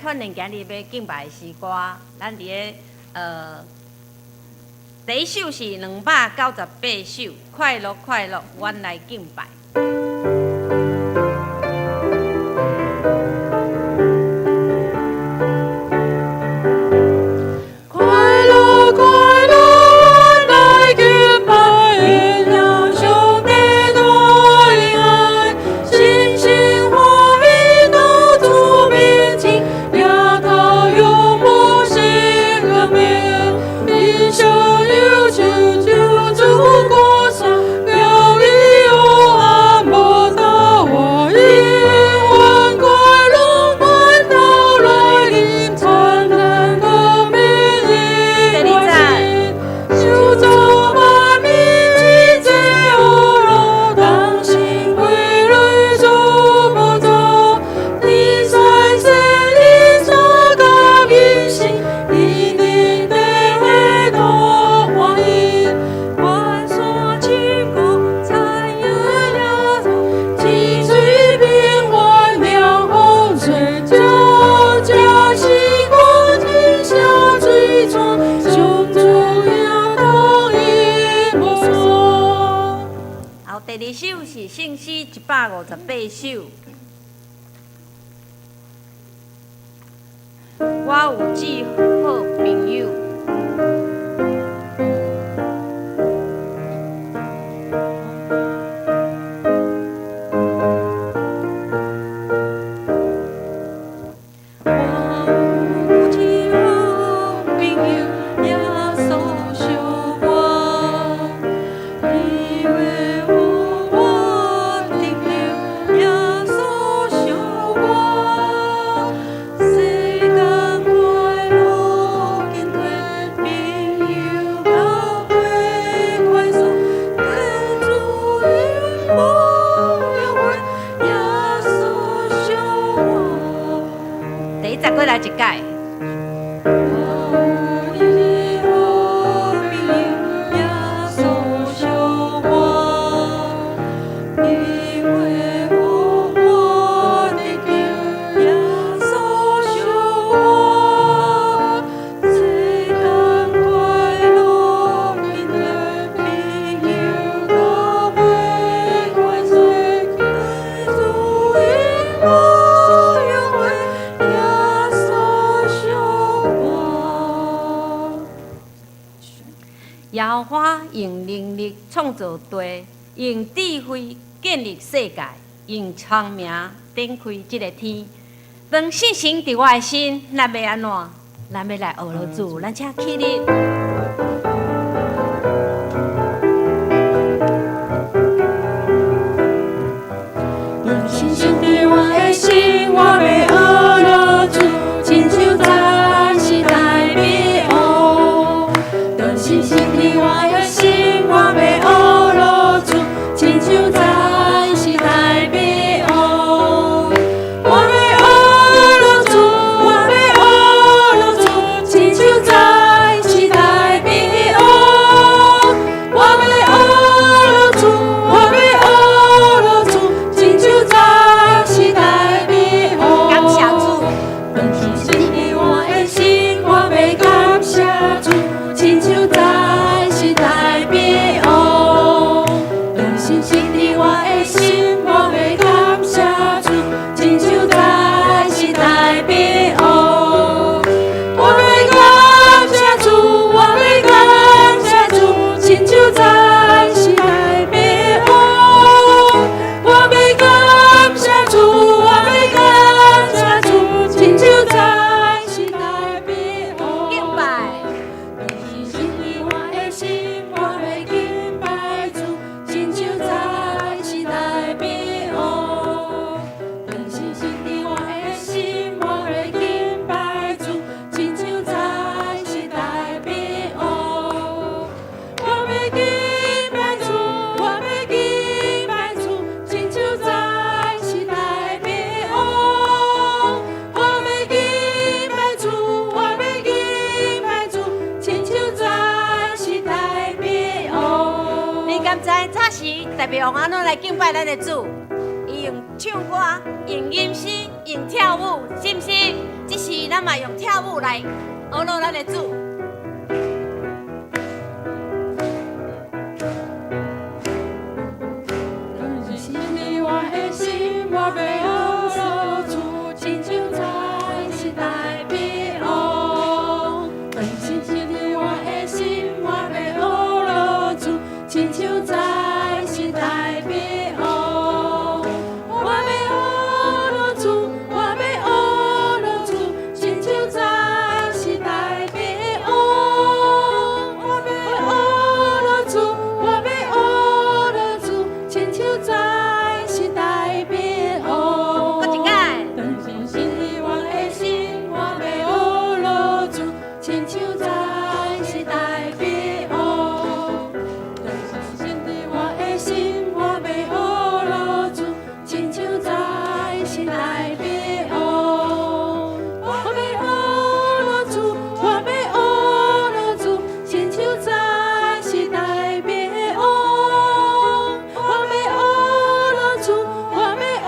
訓練今日欲敬拜的詩歌，咱佇咧第一首是298首，快樂快樂，阮來敬拜。快樂快樂，阮來敬拜，因了上帝大恩愛，信心歡喜到主面前，額頭用無心恩免，彼上有手救主歌頌，了你黑暗無倒我，永遠快樂滿頭來臨，燦爛光明第二節。手做萬民一切學路，同心歸來做寶座，天山聖靈所甲民心，一定得到歡喜。萬山唱歌讚揚耶穌，清水平原涼風吹，酒駕西瓜天下水泉，上主也同一無數。好，第二首是聖詩158首。我有至好朋友。我有至好朋友，耶穌相我，伊話予我得救，耶穌相我，世間快樂緊提，朋友交陪快速，跟主永無永遠，耶穌相我。第一節閣來一擺。我有至好朋友，耶穌相我，伊話予我得救，耶穌相我，世間快樂緊提，朋友交陪快速，跟主永無永遠，耶穌相我。耶和華用能力創造地，用智慧建立世界，用聰明展開這个天。當信心佇我的心，咱欲按怎？咱欲來學落主，咱請起立。當信心佇我的心，我欲學落主，親像早時大衛王。當信心佇我的心，我欲學落主，親像早時大衛王。我欲學落主，我欲學落主，親像早時大衛王。我欲學落主，我欲學落主，親像早時大衛王。感謝主。當信心佇我的心，我欲感謝主，親像早時大衛王。當信心佇我的心，我欲感謝主，親像早時大衛王。我欲感謝主，我欲感謝主，親像早時大衛王。我欲感謝主，我欲感謝主，親像早時大衛王。敬拜。當信心佇我的心，我欲敬拜主，親像早時大衛王。當信心佇我的心，我欲敬拜主，親像早時大衛王。我欲敬拜主，我欲敬拜主，親像早時大衛王。我欲敬拜主，我欲敬拜主，親像早時大衛王。你敢知早時大衛王按怎來敬拜咱的主？伊用唱歌、用吟詩、用跳舞，是毋是？這是咱嘛用跳舞來呵咾咱的主。當信心佇我的心，我欲呵咾主，親像在時代變王。當信心佇我的心，我欲呵咾主，親像在時代變王。我欲呵咾主，我欲呵咾主，親像在時代變王。我欲呵咾主，我欲呵咾主，親像在時代變王。閣一擺。當信心佇我的心，我欲呵咾主，親像在時代變王。當信心佇我的心，我欲呵咾主，親像在時代變王。我欲呵咾主，我欲呵咾主，親像在時代變王。我欲呵咾主，我欲呵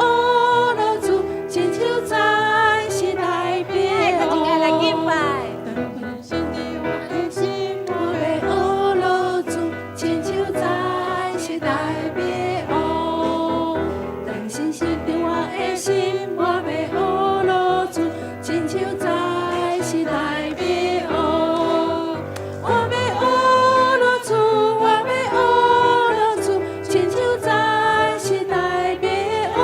咾主，親像在時代變閣一擺來敬拜。當信心佇我的心，我欲呵咾主，親像在時代變王。當信心佇我的心，我欲呵咾主，親像在時代變王。我欲呵咾主，我欲呵咾主，親像在時代變王。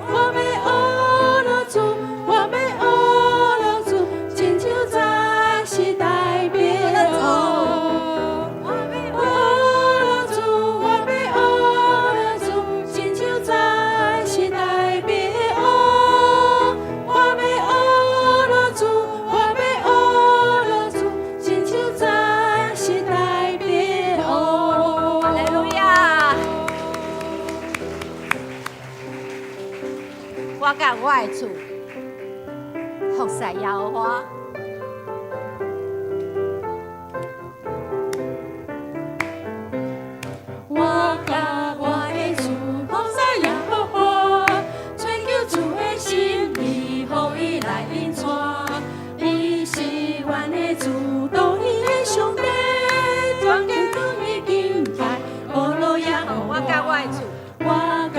我欲呵咾主，我欲呵咾主，親像在時代變王。我欲呵咾主，我欲呵咾主，親像在時代變王。我欲呵咾主，我欲呵咾主，親像在時代變王。哈利路亞！我佮我的厝服侍耶和華。我佮我的厝服侍耶和華，追求主的心意，予伊來引帶。伊是阮的主，獨一的上帝，全家向伊敬拜，呵咾耶和我華。佮我的厝，我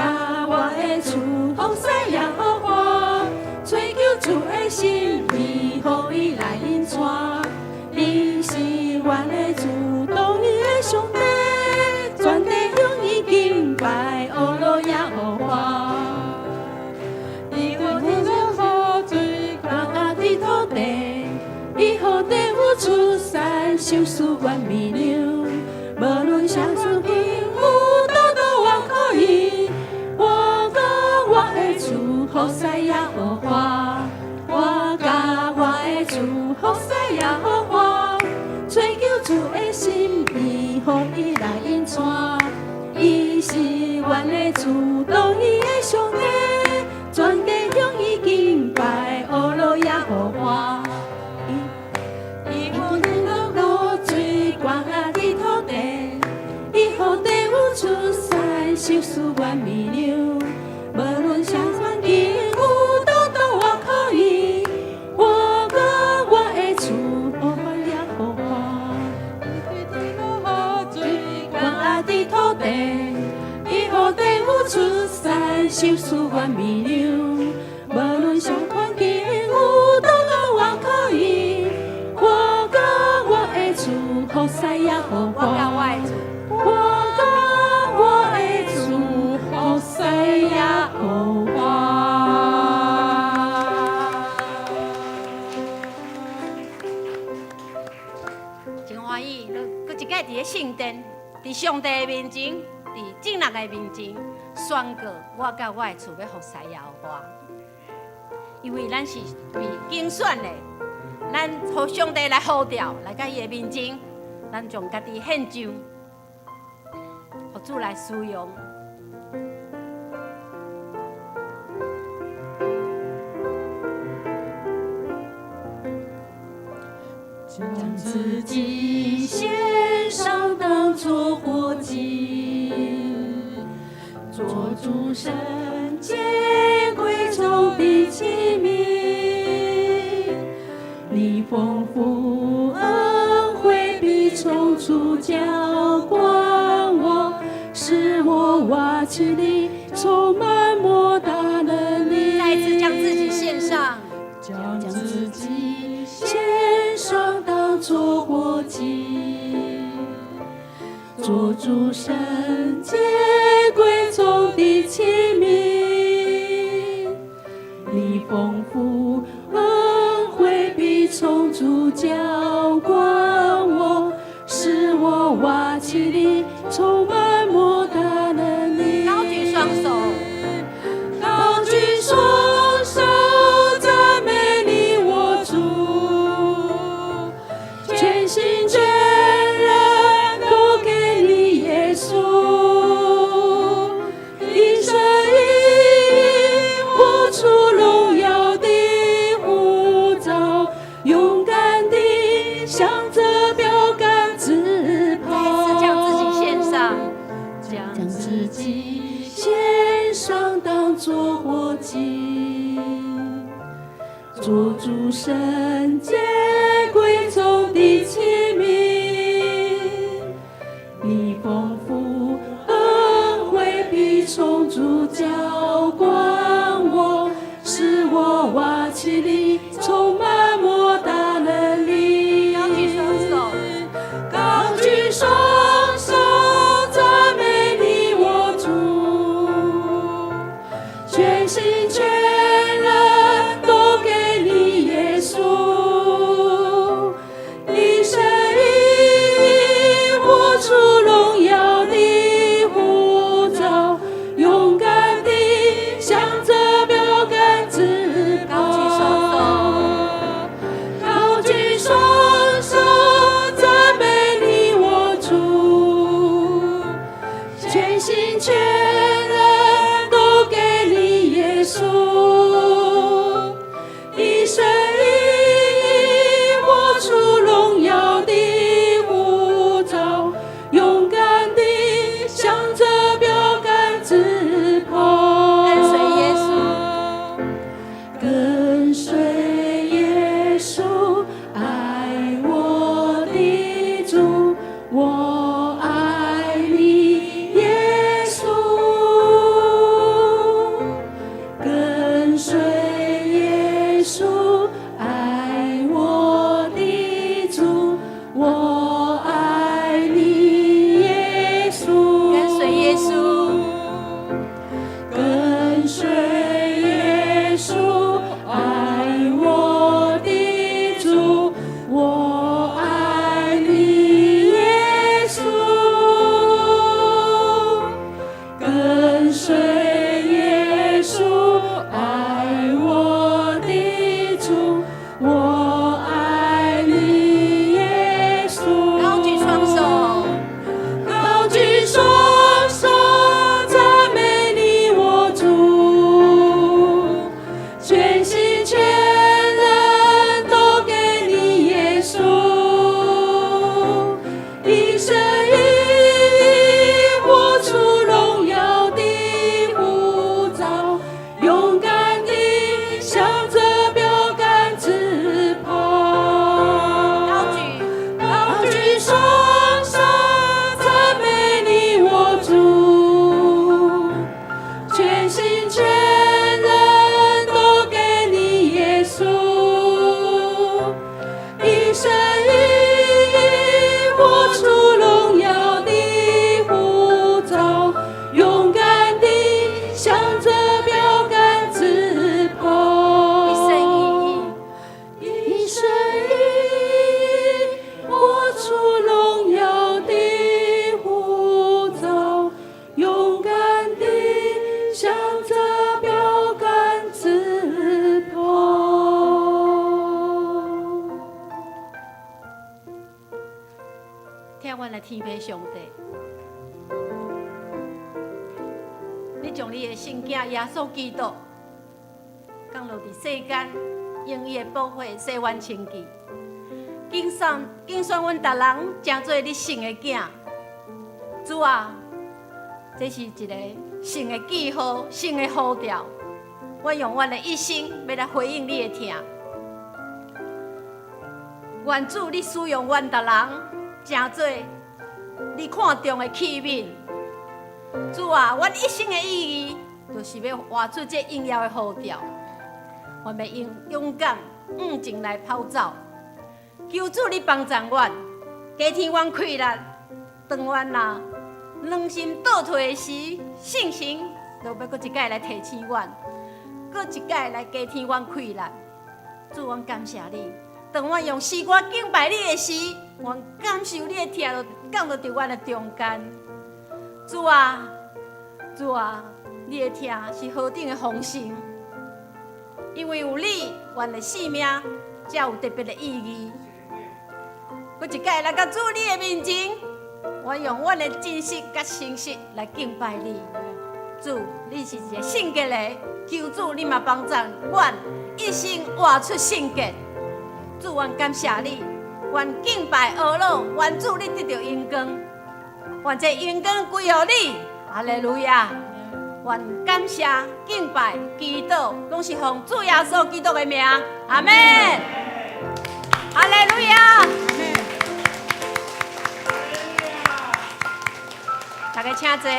佮我的厝服侍耶和華，追求主的心意，予伊來引帶。伊是阮的主，獨一的上帝，全地向伊敬拜，呵咾耶和華。伊予天落雨水，灌下佇土地，伊予地有出產，收束原米糧。無論啥處境有倒倒我可以。我佮我的厝服侍耶和華，我佮我的厝服侍耶和華，追求主的心意，予伊來引帶。伊是阮的主，獨一的上帝，全地向伊敬拜，呵咾耶和華。伊予天落雨水，灌下佇土地，伊予地有出產，收束原米糧。無論啥環境有倒倒我可以。我佮我的厝服侍耶和華。伊對天落雨水，灌下佇土地，伊予地有出產，收束原米糧。無論啥環境有倒倒我可以。我佮我的厝服侍耶和我佮華。我的厝，我佮我的厝服侍耶和華。真歡喜，閣一擺佇咧聖殿，佇上帝的面前，佇眾人的面前宣告：我佮我的厝欲服侍耶和華。因為咱是被揀選的，咱予上帝來呼召，來到伊的面前，咱將家己獻上，予主來使用。將自己獻上，當作活祭，做主聖潔貴重的器皿。澆灌我，使我活起來充滿莫大能力。再一次將自己獻上，將自己獻上，當作活祭，做主聖潔貴重的器皿。你豐富恩惠必充足澆灌我，使我活起來充滿莫大能力。高舉雙手，高舉雙手，讚美你我主，全心全人都給你耶穌，一生一意活出榮耀的呼召，勇敢地向著標杆直跑。再一次將自己獻上，將自己獻上，當作活祭，做主聖潔貴重的器皿。你豐富恩惠必充足澆灌我，使我活起來充滿莫大能力。高舉雙手，高舉雙手，讚美你我主，全心全人都給你耶穌，一生一意活出榮耀的呼召，勇敢地向著標杆直跑。高舉雙手，高舉雙手，讚美你我主，全心全人都給你耶穌，一生一意活出榮耀的呼召，勇敢地向著標杆直跑。跟隨耶穌，跟隨耶穌，愛我的主，我愛你，耶穌。跟隨耶穌，愛我的主，我愛你，耶穌。跟隨耶穌，跟隨耶穌，愛我的主，我愛你，耶穌。跟隨耶穌，愛我的主，我愛你，耶穌。高舉雙手，高舉雙手，讚美你我主，全心全人都給你耶穌，一生一意活出榮耀的呼召，勇敢地向著標杆直跑。高舉，高舉雙手，讚美你我主，全心全人都給你耶穌，一生一意活出榮耀的呼召，勇敢地向著標杆直跑。一生一意，一生一意活出榮耀的呼召，勇敢地向著標杆直跑。聽阮的天父上帝，你將你的聖囝耶穌基督降落佇世間，用伊的寶血洗阮清潔，揀選阮逐人成做你聖的囝。主啊，這是一个聖的記號，聖的呼召。我用阮的一生欲來回應你的疼。願主你使用阮逐人，成做你看重的器皿。主啊，阮一生的意義，就是欲活出這榮耀的呼召。阮欲用勇敢向前來跑走。求主你幫助阮，加添阮氣力。當阮若軟心倒退的時，聖神就欲閣一擺來提醒阮，閣一擺來加添阮氣力。主，阮感謝你。當阮用詩歌敬拜你的時，阮感受你的疼就降落佇阮的中間。主啊，主啊，你的疼是何等的豐盛！因為有你，阮的生命才有特別的意義。閣一擺來到主你的面前，我用阮的真實佮誠實來敬拜你。主，你是一个聖潔的，求主你嘛幫助阮一生活出聖潔。主，阮感謝你，願敬拜阿樂，願主你得著榮光，願這榮光歸予你。哈利路亞！願感謝敬拜祈禱，攏是奉主耶穌基督的名，阿們。哈利路亞！大家請坐。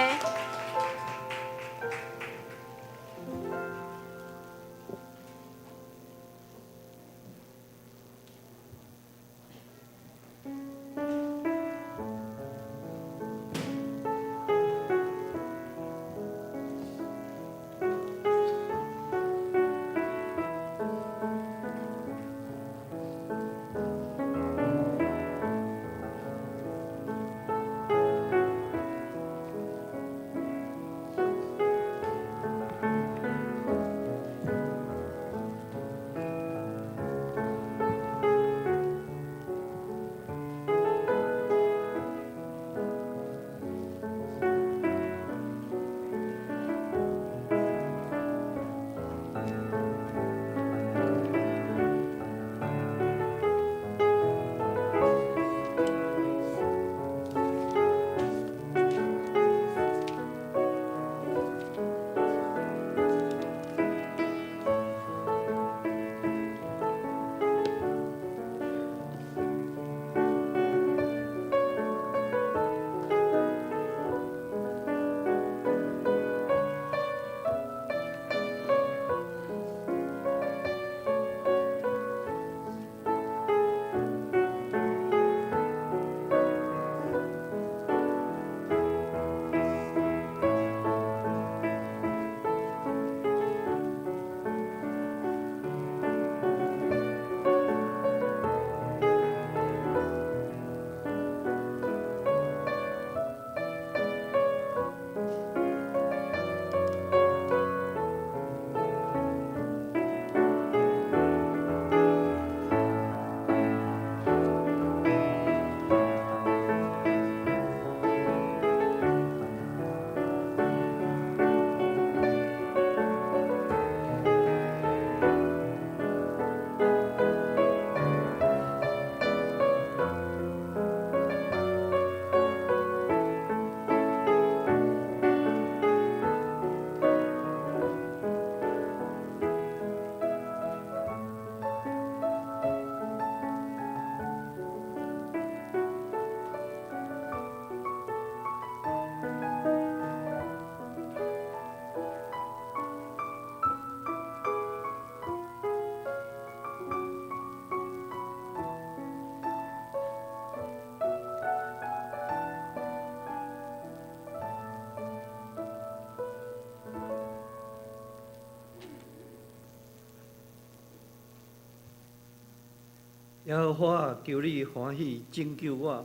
耶和華，求你歡喜拯救我！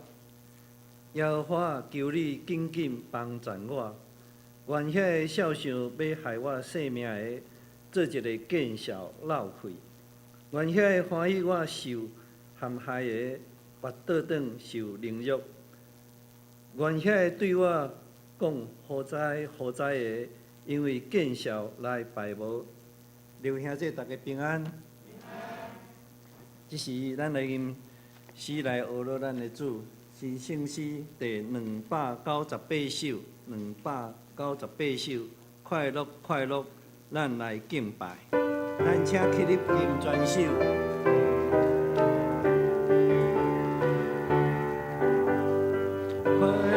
耶和華，求你緊緊幫贊我！願遐个肖想欲害我性命的，做一个見笑落氣；願遐个歡喜我受陷害的，跋倒轉受凌辱；願遐個對我講好哉好哉的，因為見笑來敗亡。劉兄弟，大家平安。這時，咱來吟詩來學樂咱的主，新聖詩第298首，298首，快樂快樂，咱來敬拜。咱請起立吟全首。快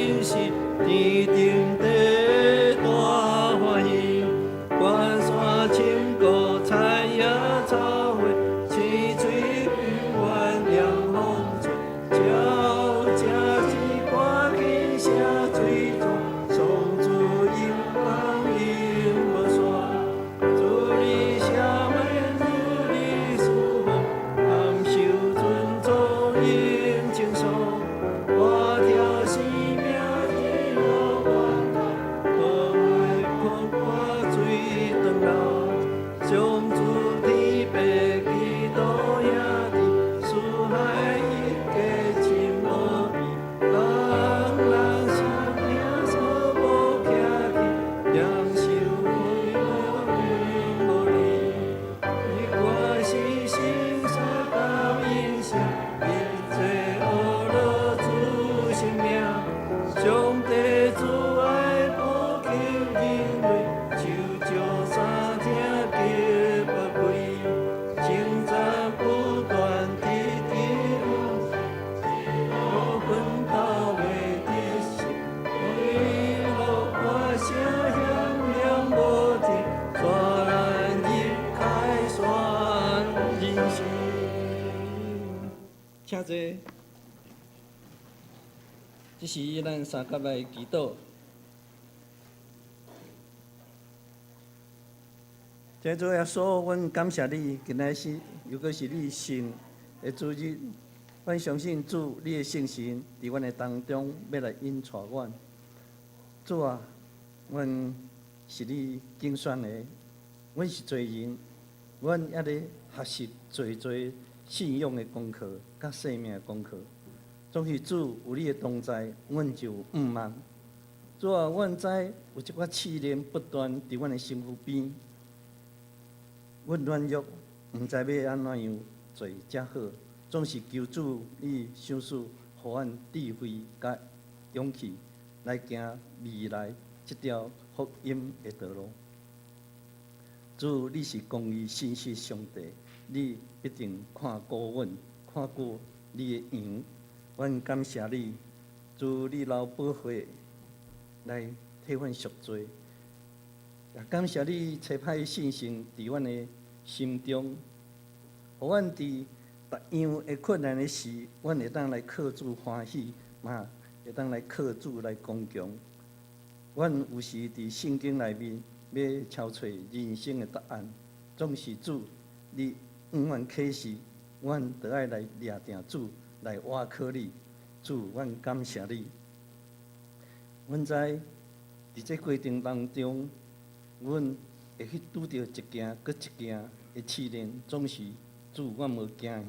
信實，天頂地大歡喜，關山深谷菜葉草花，青翠平原涼風吹，鳥聲是歌起聲水泉，上主永放永無煞，主你赦免，主你賜福，含受尊崇永稱頌，我聽生命之樂源頭，可袂渴我水長流。上主天父基督兄弟，四海一家親無比，人人相聽所無客氣，享受快樂永無離。你我是心相感應聲，一切學樂主聖名，上帝慈愛普及人類，手石三聽極不歸，稱讚不斷直直我奮鬥的得勝，快樂歌聲響亮無停，帶咱入凱旋人生。請坐。這時咱三甲來祈禱。這主耶穌，阮感謝你，今仔是又閣是你聖的主日，阮相信主，你的聖神佇阮的當中欲來引帶阮。主啊，阮是你揀選的，阮是罪人，阮猶咧學習濟濟信仰的功課，佮生命的功課。總是主有你的同在，阮就有盼望。主啊，阮知有這寡試煉不斷佇阮的身軀邊，阮軟弱，毋知欲按怎樣做才好。總是求主你賞賜，予阮智慧佮勇氣來行未來這條福音的道路。主，你是公義信實上帝，你必定看顧阮，看顧你的羊。阮感謝你，主你流寶血來替阮贖罪，也感謝你差派聖神佇阮的心中，予阮佇逐樣的困難的時，阮會當來靠主歡喜，嘛會當來靠主來剛強。阮有時佇聖經內面欲搜揣人生的答案，總是主你向阮啟示，阮著愛來掠定主，來倚靠你。主，阮感謝你。阮知佇這過程當中，阮會去拄著一件閣一件的試煉，總是主，阮無驚嚇，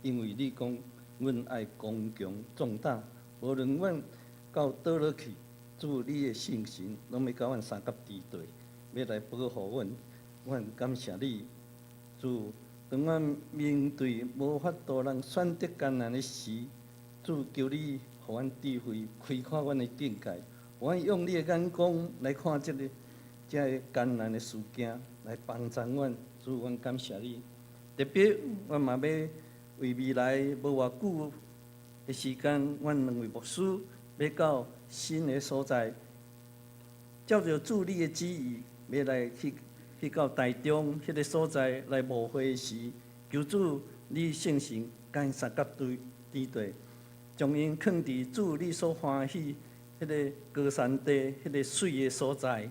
因為你講阮愛剛強壯膽，無論阮到佗落去，主你的聖神攏欲佮阮相佮佇綴，欲來保護阮。阮感謝你，主。當阮面對無法度通選擇艱難的時，主求你予阮智慧，開闊阮的境界，予阮用你的眼光來看這個艱難的事件，來幫助阮。主，阮感謝你。特別，阮嘛欲為未來無偌久的時間，阮兩位牧師欲到新的所在，照著主你的旨意，欲來去到台中彼個所在來牧會時，求主你聖神佮𪜶相佮對佇綴，將𪜶囥佇主你所歡喜彼個高山地、彼個媠的所在，予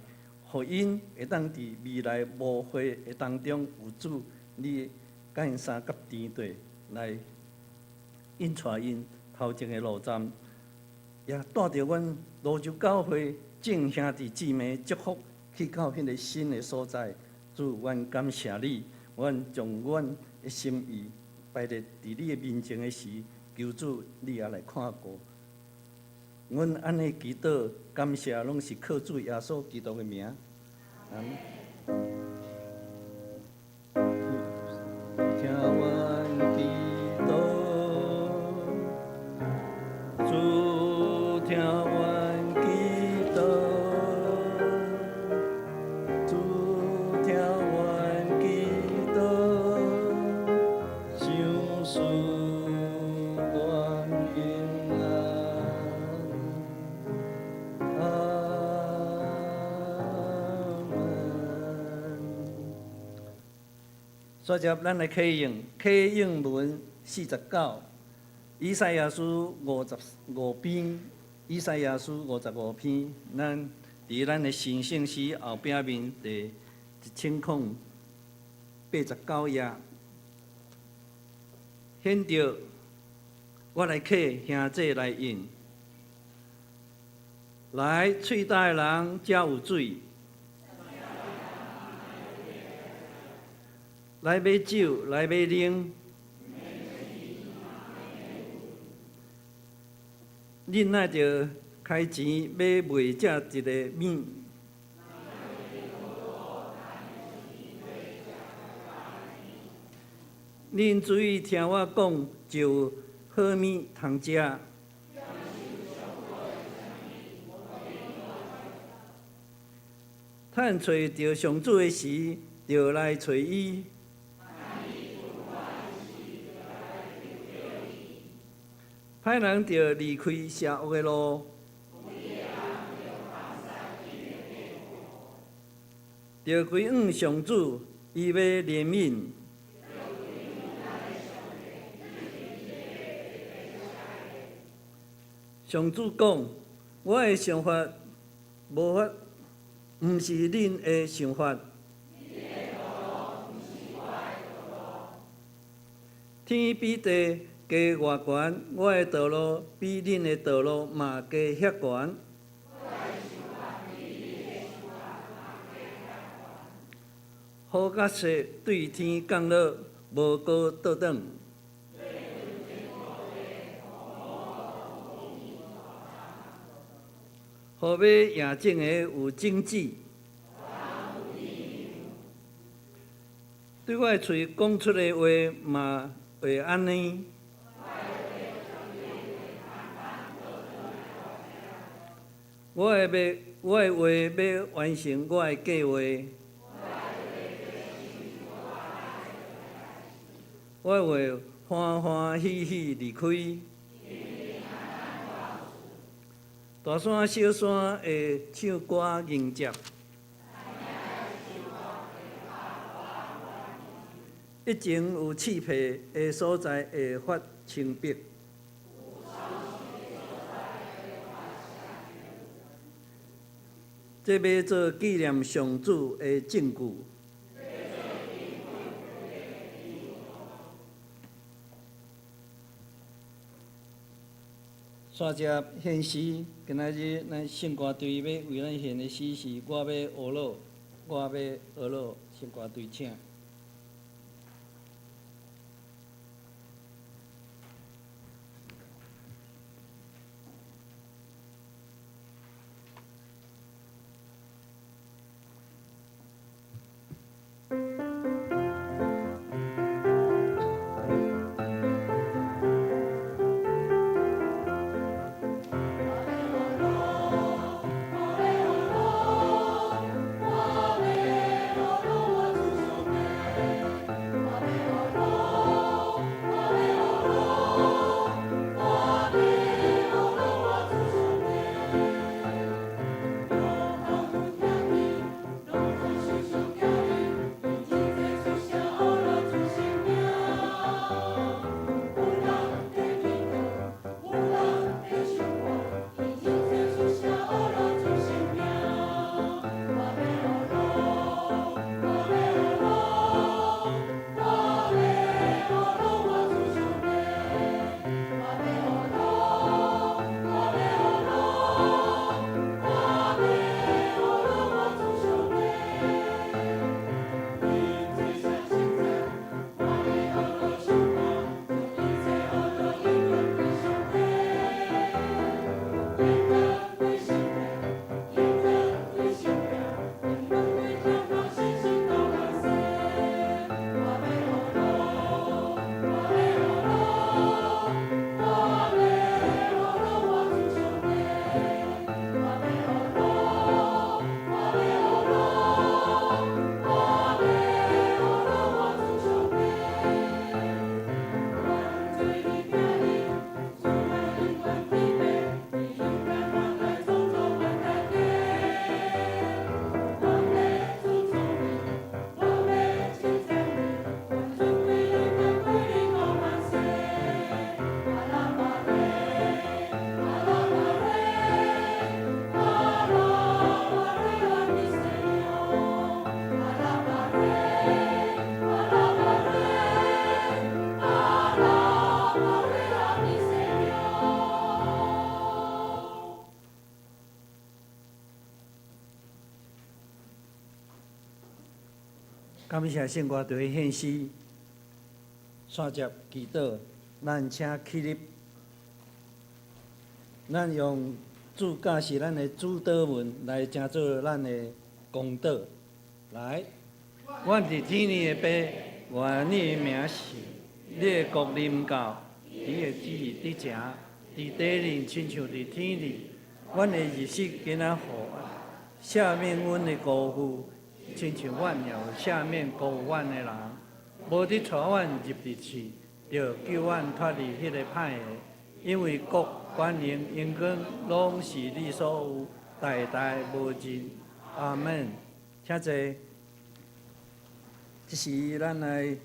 𪜶會當佇未來牧會的當中有主你佮𪜶相佮佇綴來引帶𪜶頭前的路站，也帶著阮蘆洲教會眾兄弟姊妹祝福去到彼個新的所在。主，阮感謝你，阮將阮的心意擺佇你的面前的時，求主你也來看顧。阮按呢祈禱，感謝攏是靠主耶穌基督的名。阿們。聽阮祈禱，主聽阮祈禱，主聽阮祈禱，賞賜阮平安。煞接咱來啟應，啟應文49，以賽亞書55篇，以賽亞書55篇，咱佇咱的神聖詩後壁面第1089頁，顯著我來客兄弟來應，來喙焦的人，才有水。來買酒，來買奶。恁若著開錢買賣這一個物？恁注意聽我講，就有好物通食。趁揣著上主的時，就來揣伊。歹人著離開邪惡的路，著歸向上主，伊欲憐憫。上主講：我的想法無法，毋是恁的想法。天比地加偌懸，我的道路比恁的道路嘛加遐懸。雨佮雪對天降落，無閣倒轉。予欲贏種的有種子。對我的喙講出的話嘛會按呢。我的話欲完成我的計劃。我會歡歡喜喜離開。大山小山會唱歌迎接。以前有刺皮的所在會發青白。這欲做紀念上主的證據。煞接獻詩，今仔日咱聖歌隊欲為咱獻的詩是《我欲學老》，我欲學老，聖歌隊請。我欲學老，我主上帝。感謝聖歌隊獻詩，煞接祈禱，咱請起立。咱用主教示咱的主禱文來成做咱的公禱。來，阮佇天裡的父，願你的名聖，你的國臨到，你的旨意得成，佇地裡親像佇天裡。阮的日食今仔予阮，赦免阮的辜負，親像阮也有赦免辜負阮的人。無得帶阮入佇試，著救阮脫離彼个歹的。因為國、權榮、榮光，攏是你所有，代代無盡。阿門。請坐。這時咱來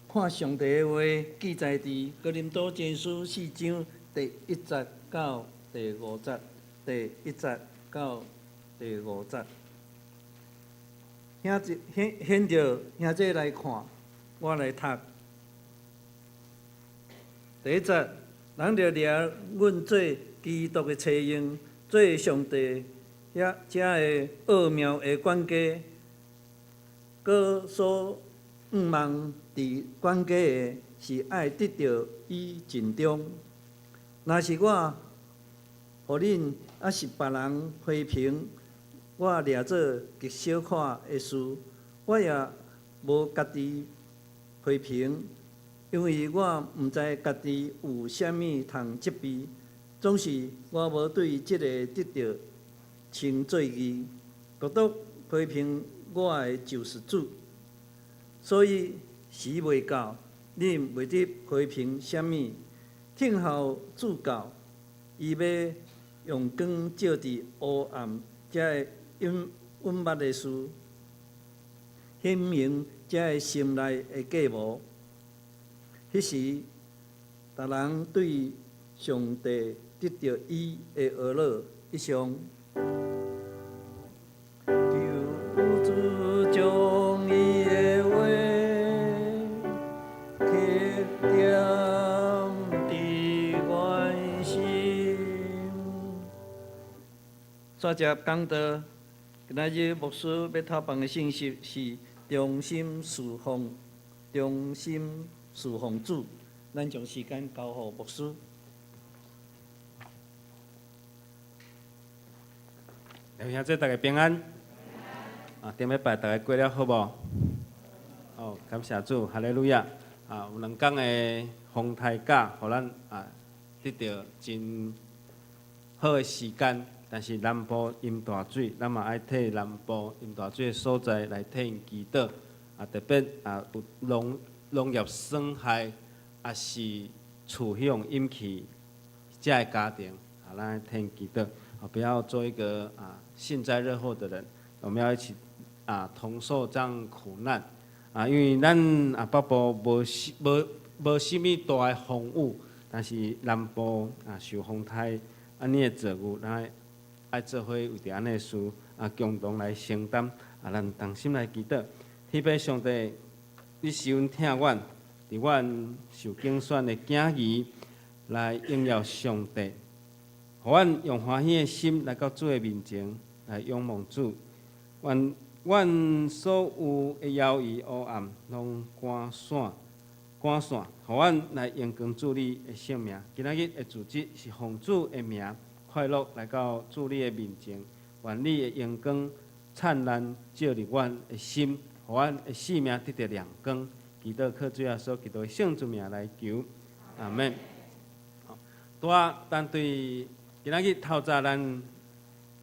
看上帝的話，記載佇哥林多前書四章第一節到第五節，第一節到第五節。兄弟，現現著兄弟來看，我來讀。第一節，人著掠阮做基督的差役，做上帝遐遮个奧妙的管家，閣所向望佇管家的是愛得著以盡忠。若是我予恁，抑是別人批評我掠做極小看的事，我也無家己批評，因為我毋知家己有啥物通責備。總是我無對這个得著稱做義，獨獨批評我的就是主。所以時未到，恁袂得批評啥物，聽候主到，伊欲用光照佇黑暗遮个隱隱密的事，顯明這个心內的計謀。彼時，逐人對上帝得著伊的呵咾一上。求主將伊的話刻點佇阮心。煞接講道，今仔日牧師欲透放的信息是忠心事奉，忠心事奉主。咱將時間交予牧師。兄弟，大家平安。啊，頂禮拜大家過了好無？哦，感謝主，哈利路亞。啊，有兩工的風颱假，予咱啊得著真好的時間。但是南部淹大水，咱嘛愛替南部淹大水的所在來替𪜶祈禱。啊，特別啊有農業損害，抑是厝彼予淹去遮的家庭，啊，咱愛替𪜶祈禱。啊，不要做一個啊幸災樂禍的人，我們要一起啊同受這樣苦難。啊，因為咱啊北部無啥物大的風雨，但是南部啊受風颱按呢的造遇，咱愛做伙為著按呢的事啊共同來承擔。啊，咱同心來祈禱，天父上帝，你施恩疼阮，佇阮受揀選的囝兒來榮耀上帝，予阮用歡喜的心來到主的面前來仰望主。願阮所有的猶疑黑暗攏趕散，趕散，予阮來榮光主你的聖名。今仔日的主旨是奉主的名快樂來到主你的面前，願你的榮光燦爛照入阮的心，予阮的生命得著亮光。祈禱靠主耶穌基督的聖主名來求，阿門。拄仔咱對今仔日透早咱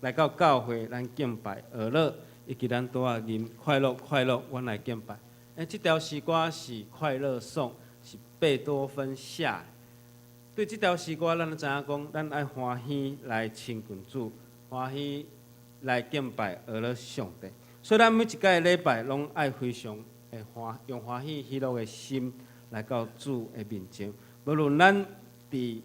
來到教會，咱敬拜呵咾，以及咱拄仔吟快樂快樂，阮來敬拜。欸，這條詩歌是快樂頌，是貝多芬寫的。對這條詩歌，咱都知影講，咱愛歡喜來親近主，歡喜來敬拜呵咾上帝。所以，咱每一擺禮拜攏愛非常會歡用歡喜喜樂的心來到主的面前。無論咱佇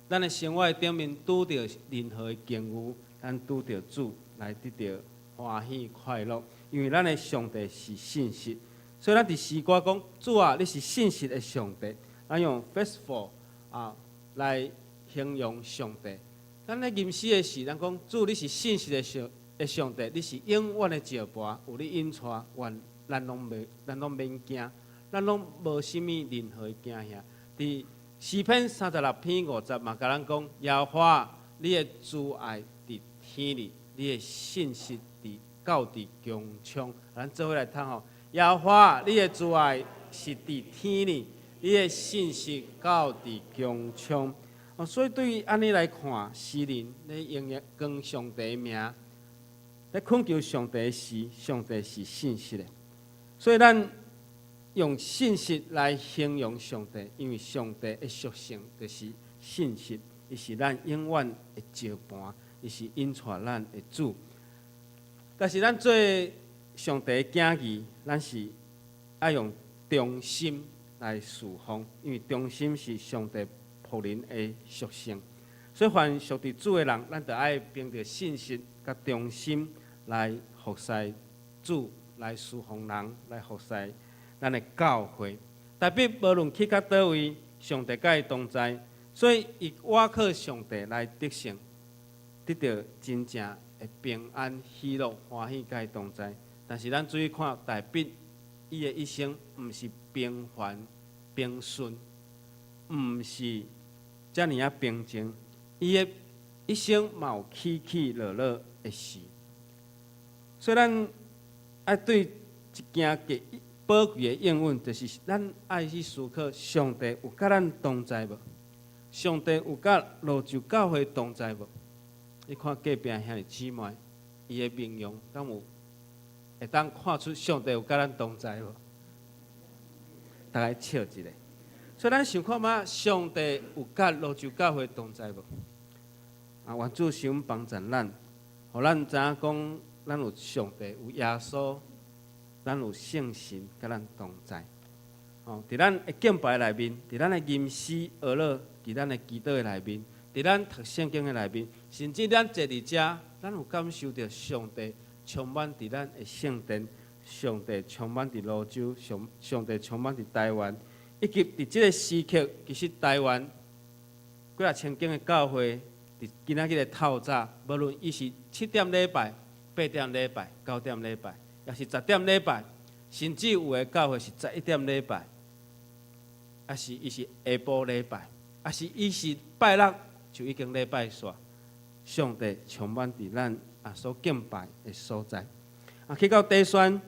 咱的生活頂面拄著任何的境遇，咱拄著主來得著歡喜快樂，因為咱的上帝是信實。所以咱佇詩歌講，主啊，你是信實的上帝。咱用 faithful 啊來形容上帝。咱咧吟詩的時，咱講主你是信實的上的上帝，你是永遠的石磐，有你引帶，願咱攏袂，咱攏免驚，咱攏無啥物任何的驚嚇。佇詩篇36篇5節嘛，共咱講：耶和華，你的慈愛佇天裡，你的信實佇到佇穹蒼。咱做伙來讀吼：耶和華，你的慈愛是佇天裡，你的信實到佇穹蒼。哦，所以對於按呢來看，詩人咧榮耀上帝名，咧懇求上帝時，上帝是信實的。所以咱用信實來形容上帝，因為上帝的屬性就是信實，伊是咱永遠的石磐，伊是引帶咱的主。但是咱做上帝的囝兒，咱是愛用忠心來侍奉，因為忠心是上帝僕人的屬性。所以凡屬佇主的人，咱就愛憑著信實佮忠心來服侍主，來侍奉人，來服侍咱的教會。大衛無論去到佗位，上帝佮伊同在，所以伊倚靠上帝來得勝，得著真正的平安、喜樂、歡喜佮伊同在。但是咱注意看，大衛伊的一生毋是平凡平順，毋是遮爾仔平靜，伊的一生嘛有起起落落的時。所以咱愛對一件極寶貴的應允，就是咱愛去思考：上帝有佮咱同在無？上帝有佮蘆洲教會同在無？你看隔壁兄弟姊妹，伊的面容敢有會當看出上帝有佮咱同在無？大家笑一下。所以咱想看覓，上帝有佮蘆洲教會同在無？啊，願主賞幫助咱，予咱知影講，咱有上帝，有耶穌，咱有聖神佮咱同在。哦，佇咱的敬拜內面，佇咱的吟詩歌樂，佇咱的祈禱的內面，佇咱讀聖經的內面，甚至咱坐佇遮，咱有感受著上帝充滿佇咱的聖殿，上帝充滿佇蘆洲，上帝充滿佇台灣，以及佇這个時刻，其實台灣幾若千間的教會，佇今仔日的透早，無論伊是7點禮拜、8點禮拜、9點禮拜，抑是10點禮拜，甚至有的教會是11點禮拜，抑是伊是下晡禮拜，抑是伊是拜六就已經禮拜煞。上帝充滿佇咱所敬拜的所在。啊，去到底宣，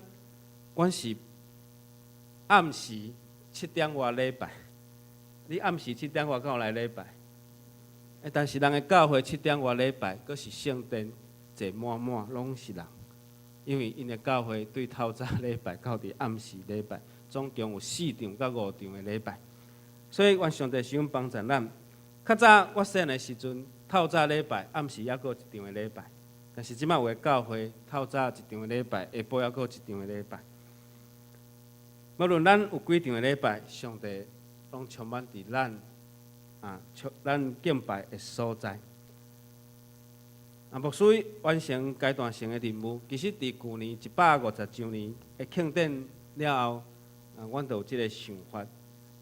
阮是暗時7點外禮拜。你暗時7點外敢有來禮拜？但是人的教會七點外禮拜，閣是聖殿坐滿滿，攏是人。因為𪜶的教會對透早禮拜到佇暗時禮拜，總共有四場佮五場的禮拜。所以願上帝賞幫助咱。較早我細漢的時陣，透早禮拜，暗時猶閣有一場的禮拜。但是這擺有的教會透早一場的禮拜，下晡猶閣有一場的禮拜。無論咱有幾場的禮拜，上帝攏充滿佇咱咱敬拜的所在。啊，牧師完成階段性的任務，其實佇舊年150周年的慶典了後，啊，阮就有這个想法，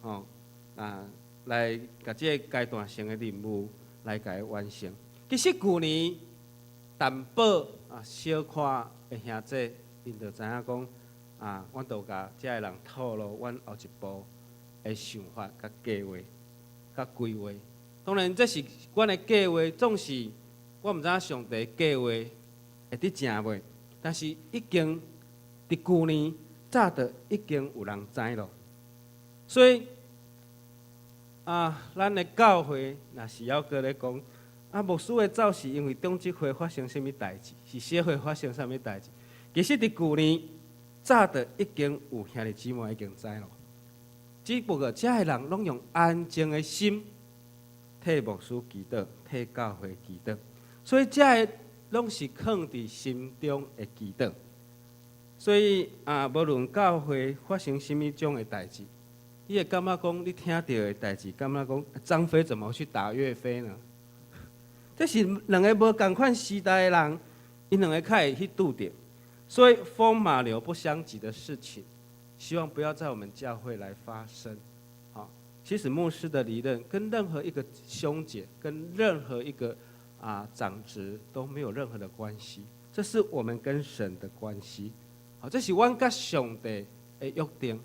吼，啊，來共這个階段性的任務來共伊完成。其實舊年淡薄啊，小看的兄弟，𪜶就知影講，啊，阮就共遮的人透露阮後一步的想法、佮計劃、佮規劃。當然，這是阮的計劃，總是我毋知影上帝計劃會佇成未，但是已經佇舊年早就已經有人知咯。所以啊，咱的教會若是猶閣咧講，啊，牧師會走是因為長執會發生啥物代誌，是小會發生啥物代誌？其實佇舊年早就已經有兄弟姊妹已經知咯。只不過遮的人攏用安靜的心替牧師祈禱，替教會祈禱，所以遮的攏是囥佇心中的祈禱。所以啊，無論教會發生啥物種的代誌，你會感覺講，你聽著的代誌，感覺講張飛怎麼去打岳飛呢？這是兩个無仝款時代的人，𪜶兩个較會去拄著。所以風馬牛不相及的事情，希望不要在我們教會來發生。好，其實牧師的離任跟任何一個兄姐，跟任何一個長執都沒有任何的關係。這是我們跟神的關係。好，這是阮佮上帝的約定。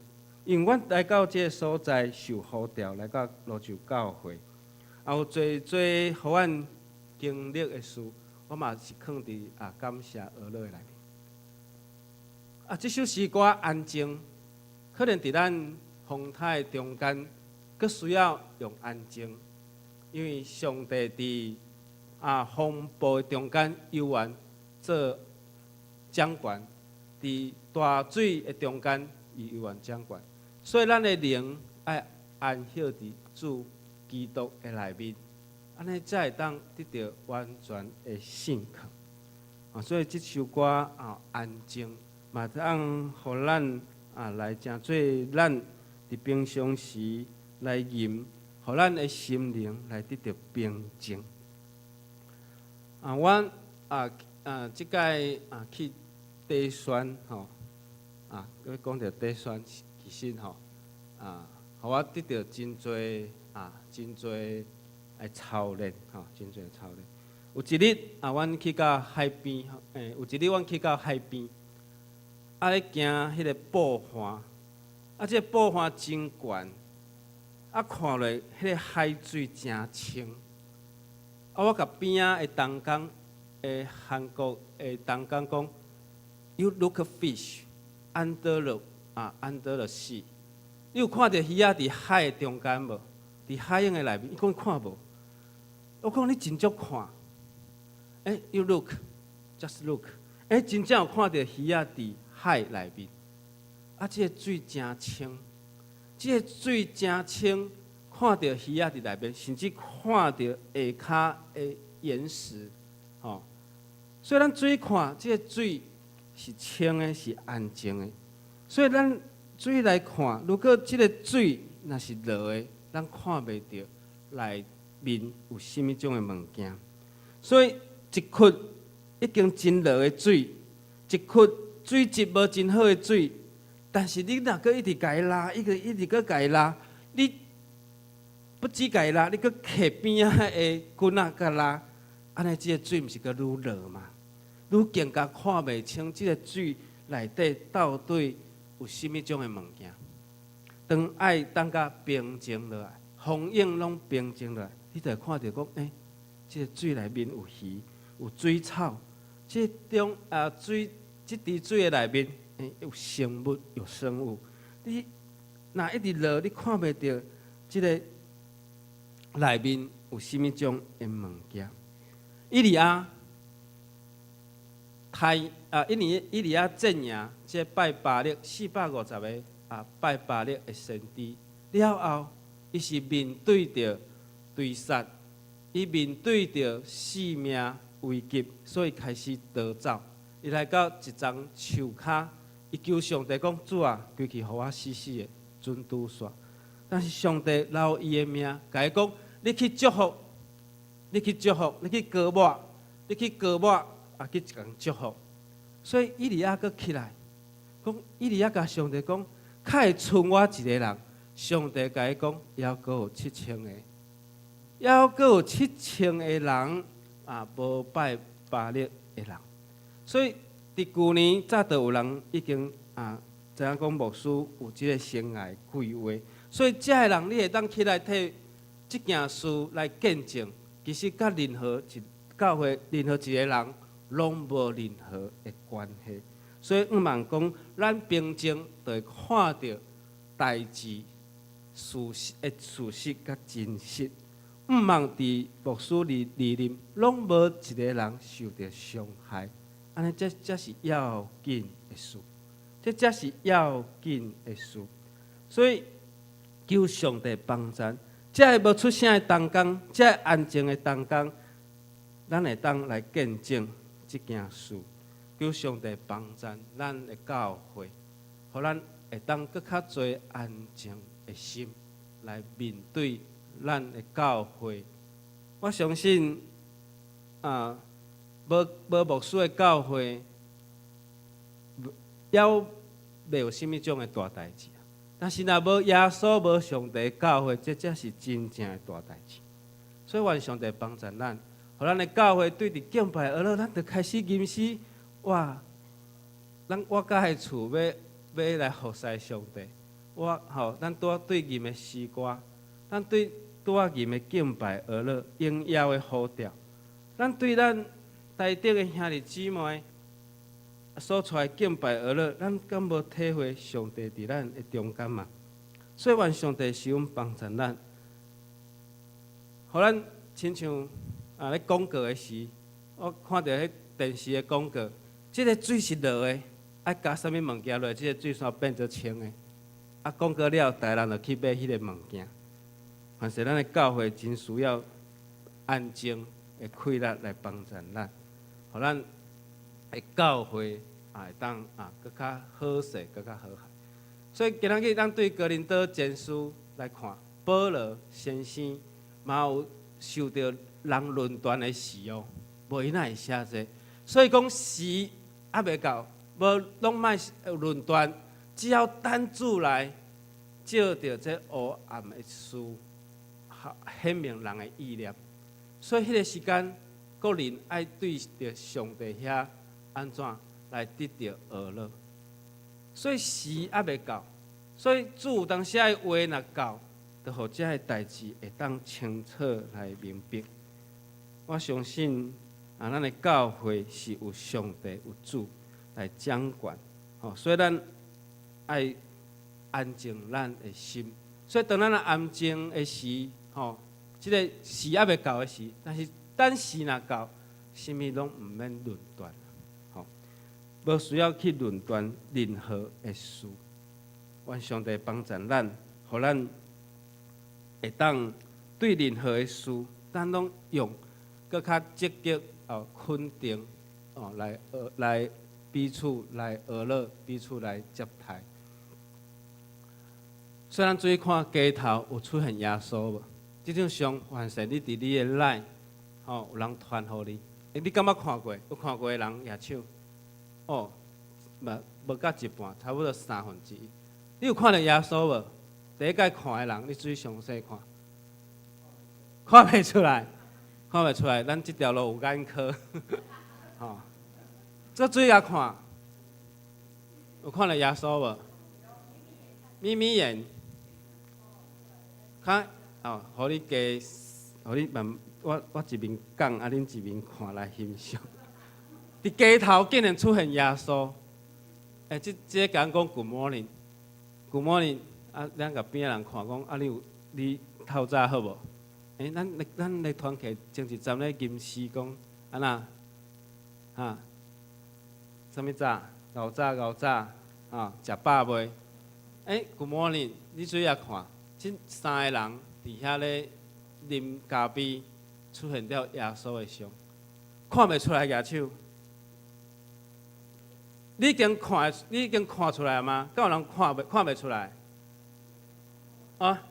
因為阮來到這个所在受呼召來到蘆洲教會，也有濟濟予阮經歷的事，我嘛是囥佇啊感謝哀樂的內面。啊，這首詩歌安靜，可能佇咱風颱中間，閣需要用安靜，因為上帝佇啊風暴中間猶原做掌權，佇大水的中間伊猶原掌權。所以咱的靈愛安歇佇主基督的內面，按呢才會當得著完全的勝利。啊，所以這首歌啊，安靜嘛，通予咱啊來成做咱佇平常時來吟，予咱的心靈來得著平靜。啊，阮啊啊，這擺啊去短宣吼，啊，閣講著短宣，其實吼，啊，予我得著真濟啊，真濟的操練吼，真濟操練。有一日啊，阮去到海邊，有一日阮去到海邊，啊咧行彼个布岸，啊，這个布岸真懸，啊，看落彼个海水誠清。啊，我共邊仔的同工的韓國的同工講，You look fish under the 啊 under the sea。你有看著魚仔佇海的中間無？佇海洋的內面，伊講看無。我講你真足看。欸，You look, just look。欸，真正有看著魚仔佇海內面。啊，這个水誠清，這个水誠清，看著魚仔佇內面，甚至看著下跤的岩石，吼。所以咱水看，這个水是清的，是安靜的。所以咱水來看，如果這个水若是濁的，咱看袂著內面有啥物種的物件。所以一窟已經真濁的水，一窟水質無真好的水，但是你若閣一直共伊拉，一直一直閣共伊拉，你不止共伊拉，你閣揢邊仔的棍仔共拉，按呢這个水毋是閣愈濁嗎？愈更加看袂清這个水內底到底有啥物種的物件。當愛等甲平靜落來，風湧攏平靜落來，你就會看著講，欸，這个水內面有魚，有水草，這種啊水，這池水的內面，欸，有生物，有生物。你若一直濁，你看袂著這个內面有啥物種的物件。以利亞，太啊，以利亞戰贏這拜巴力450個啊拜巴力的先知了後，伊是面對著追殺，伊面對著性命危急，所以開始逃走。伊來到一叢樹跤，伊求上帝講：主啊，規氣予我死死的，準拄煞。但是上帝留伊的命，共伊講：你去祝福，你去祝福，你去膏抹，你去膏抹，啊，去共祝福。所以以利亞閣起來，講以利亞共上帝講，較會賰我一個人。上帝共伊講，猶閣有七千個，猶閣有七千個人啊，無拜巴力的人。所以佇舊年早就有人已經啊，知影講牧師有這个生涯規劃，所以這个人你會當起來替這件事來見證，其實佮任何一教會任何一個人攏無任何的關係。所以毋茫講，咱平靜就會看著代誌事實的事實佮真實。毋茫佇牧師離離任，攏無一個人受著傷害。按呢，這才是要緊的事，這才是要緊的事。所以求上帝幫助，這个無出聲的同工，這个安靜的同工，咱會當來見證這件事。求上帝幫助咱的教會，予咱會當閣較濟安靜的心來面對咱的教會。我相信啊，無無牧師的教會，猶袂有啥物種的大代誌。但是若無耶穌、無上帝教會，這才是真正的大代誌。所以願上帝幫助咱，予咱的教會對佇敬拜哀樂，咱就開始吟詩，哇！咱我佮彼厝欲來服侍上帝，我吼，咱拄仔對吟的詩歌，咱對拄仔吟的敬拜歌樂，榮耀的呼調，咱對咱台頂的兄弟姊妹所帶的敬拜歌樂，咱敢無體會上帝佇咱的中間嘛？所以願上帝施恩幫助咱，予咱親像啊咧廣告的時，我看著彼電視的廣告，這个水是濁的，愛加啥物物件落，這个水煞變做清的。啊，廣告了，逐个人就去買彼个物件。凡是咱的教會真需要安靜的氣力來幫助咱，予咱的教會啊會當啊閣較好勢，閣較和諧。所以今仔日咱對哥林多前書來看，保羅先生嘛有受著人論斷的時哦，無伊哪會寫這？所以講時猶未到，無攏莫論斷，只要等主來照著這黑暗的事，顯明人的意念。所以彼个時間，各人愛對著上帝遐按怎來得著呵咾。所以時猶未到，所以主有當時的話若到，就予這个代誌會當清楚來明白。我相信啊，咱的教會是有上帝有主來掌管，吼，所以咱愛安靜咱的心。所以當咱若安靜的時，吼，這个時猶未到的時，但是等時若到，啥物攏毋免論斷，吼，無需要去論斷任何的事。願上帝幫助咱，予咱會當對任何的事，咱攏用閣較積極哦肯定哦來來彼此來呵咾，彼此來接待。所以咱注意看街頭有出現耶穌無？這張相凡是你佇你的 LINE，吼有人傳予你，欸，你敢捌看過？有看過的人舉手。哦，無無到一半，差不多三分之一。你有看著耶穌無？第一擺看的人，你注意詳細看，看袂出來，看袂出來。咱這條路有眼科，吼，這注意共看，有看著耶穌無？眯眯眼，較哦，予你加，予你慢，我一面講，啊，恁一面看來欣賞。佇街頭竟然出現耶穌，欸，這個共講 Good morning，Good morning，啊，咱共邊仔人看講，啊，你有你透早好無？欸，咱咧團契前一站咧吟詩講，按怎？哈？啥物早？𠢕早𠢕早，啊，食飽未？欸，Good morning，你注意看，這三个人佇遐咧啉咖啡，出現了耶穌的像，看袂出來舉手。你已經看，你已經看出來嗎？敢有人看袂出來？啊？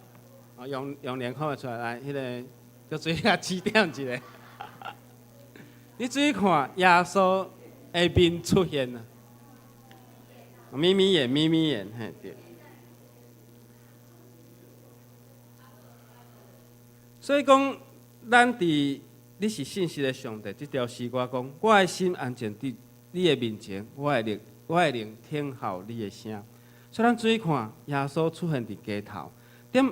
啊，用臉看袂出來，來，彼个，閣注意共指點一下。你注意看，耶穌的面出現了，眯眯眼，眯眯眼，嘿對。所以講，咱佇你是信實的上帝，這條詩歌講，我的心安靜佇你的面前，我的靈聽候你的聲。所以咱注意看，耶穌出現佇街頭。頂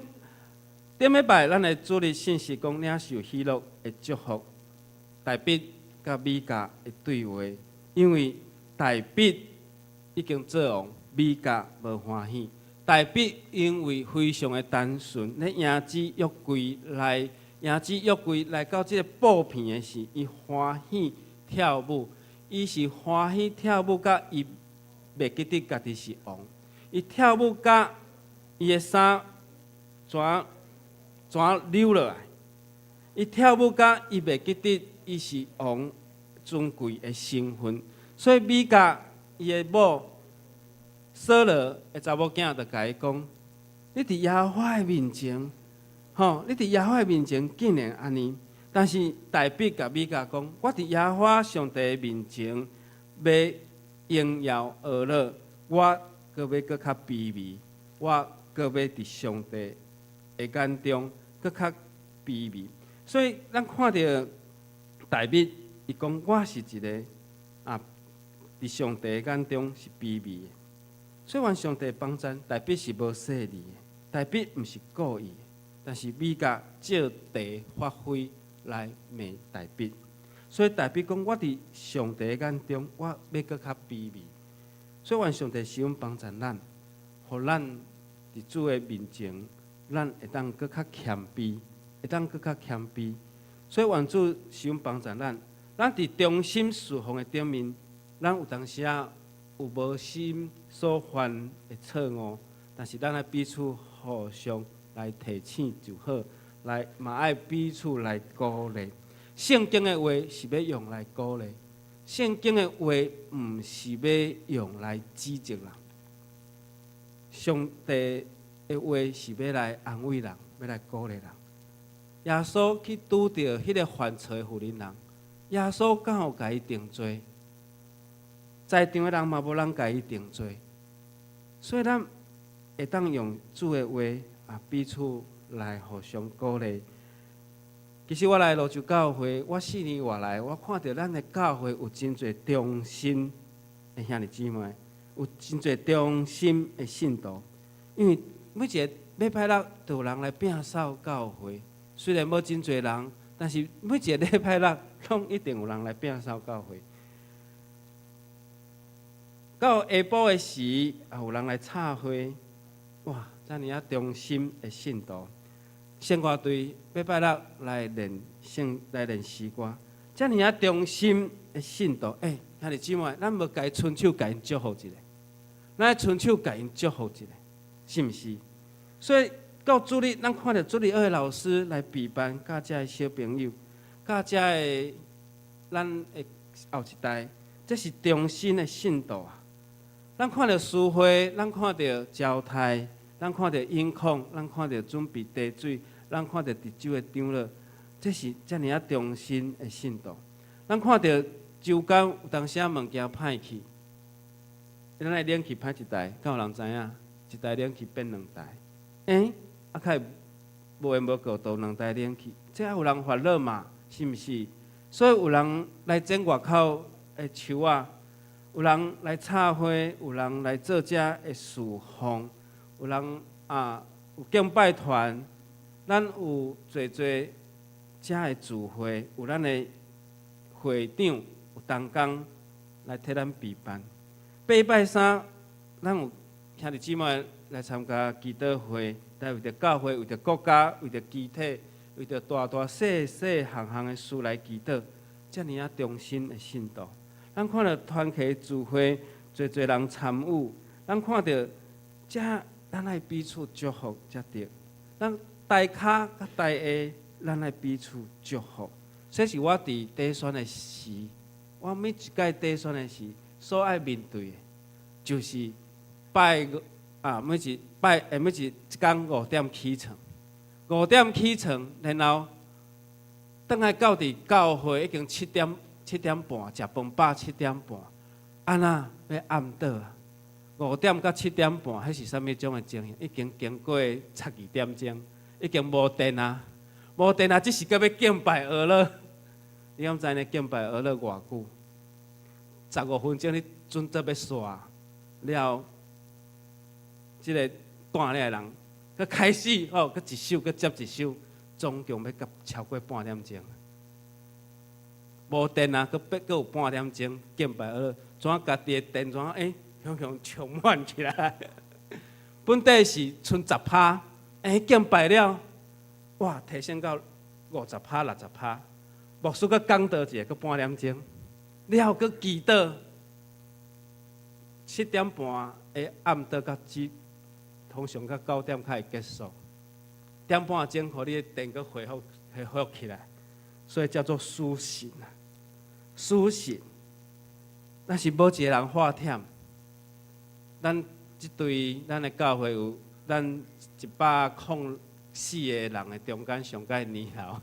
頂禮拜，咱的主日信息講領受喜樂的祝福，大衛佮米甲的對話，因為大衛已經做王，米甲無歡喜。大衛因為非常的單純，咧迎接約櫃來，迎接約櫃來到這个布棚的時，伊歡喜跳舞。伊是歡喜跳舞，甲伊袂記得家己是王。伊跳舞甲伊的衫怎怎溜落來？伊跳舞甲伊袂記得伊是王尊貴的身份，所以米甲伊的某掃羅的查某囝就共伊講：你佇耶和華的面前，吼，你佇耶和華的面前竟然按呢？但是大衛共米甲講：我佇耶和華上帝的面前欲榮耀呵咾，我閣欲閣較卑微，我閣欲佇上帝的眼中閣較卑微。所以咱看著大衛，伊講我是一个啊，佇上帝眼中是卑微的。所以，願上帝幫贊，大衛是無細膩的，大衛毋是故意的，但是米甲借題發揮來罵大衛。所以大衛講：我佇上帝眼中，我欲閣較卑微。所以，願上帝施恩幫贊咱，予咱佇主的面前，咱會當閣較謙卑，會當閣較謙卑。所以，願主施恩幫贊咱，咱佇忠心事奉的頂面，咱有當時仔有無心所犯的錯誤，但是咱愛彼此互相來提醒就好，來嘛愛彼此來鼓勵。聖經的話是欲用來鼓勵，聖經的話毋是欲用來指責人。上帝的話是欲來安慰人，欲來鼓勵人。耶穌去拄著彼个犯錯的婦人人，耶穌敢有共伊定罪？在場的人嘛無人共伊定罪，所以咱會當用主的話啊，彼此來互相鼓勵。其實我來蘆洲教會，我4年外來，我看著咱的教會有真濟忠心的兄弟姊妹，有真濟忠心的信徒。因為每一个禮拜六都有人來摒掃教會，雖然無真濟人，但是每一个禮拜六攏一定有人來摒掃教會。到下晡的時，也有人來插花，哇！遮爾仔忠心的信徒，聖歌隊禮拜六來練聖來練詩歌，遮爾仔忠心的信徒，欸，兄弟姊妹，咱無共伸手共𪜶祝福一下，咱愛伸手共𪜶祝福一下，是毋是？所以到主日，咱看著主日學的老師來備班，佮遮的小朋友，佮遮的咱的後一代，這是忠心的信徒啊！咱看著書會，咱看著招待，咱看著音控，咱看著準備茶水，咱看著值週的長老，這是遮爾仔忠心的信徒。咱看著周間有當時仔物件歹去，咱的冷氣歹一台，敢有人知影？一台冷氣變兩台，欸，啊，較會無緣無故都兩台冷氣，這也有人煩惱嘛？是毋是？所以有人來剪外口的樹仔。有人來插花，有人來做遮的事奉，有人啊有敬拜團，咱有濟濟遮的聚會，有咱的會長有同工來替咱備辦。拜拜三，咱有兄弟姊妹來參加祈禱會，來為著教會、為著國家、為著肢體、為著大大細細項項的事來祈禱，遮爾仔忠心的信徒。咱看著團契聚會，濟濟人參與，咱看著遮，咱愛彼此祝福才對。咱台跤佮台下，咱愛彼此祝福。這是我佇短宣的時，我每一擺短宣的時，所愛面對的，就是拜啊，每一拜，每一工5點起床，五點起床，然後轉來到佇教會已經7點。7點半，食飯飽七點半，按怎欲暗倒啊？5點到7點半，彼是啥物種的情形？已經經過12點鐘，已經無電啊！無電啊！這時閣欲敬拜呵咾，你敢知呢？敬拜呵咾偌久？15分鐘，你準備欲煞了，這个帶領的人，閣開始吼，閣一首，閣接一首，總共欲到超過半點鐘。無電啊，閣閣有半點鐘敬拜呵咾，怎家己的電怎欸，雄雄充滿起來？本底是賰10趴，欸，敬拜了，哇，提升到50趴、60趴。牧師閣講道一下，閣半點鐘，了後閣祈禱，7點半的暗禱到這，通常到9點才會結束。點半鐘，予你的電閣恢復恢復起來，所以叫做甦醒啊，甦醒。但是無一个人發忝。咱這隊咱的教會有咱104個人的中間上蓋年老，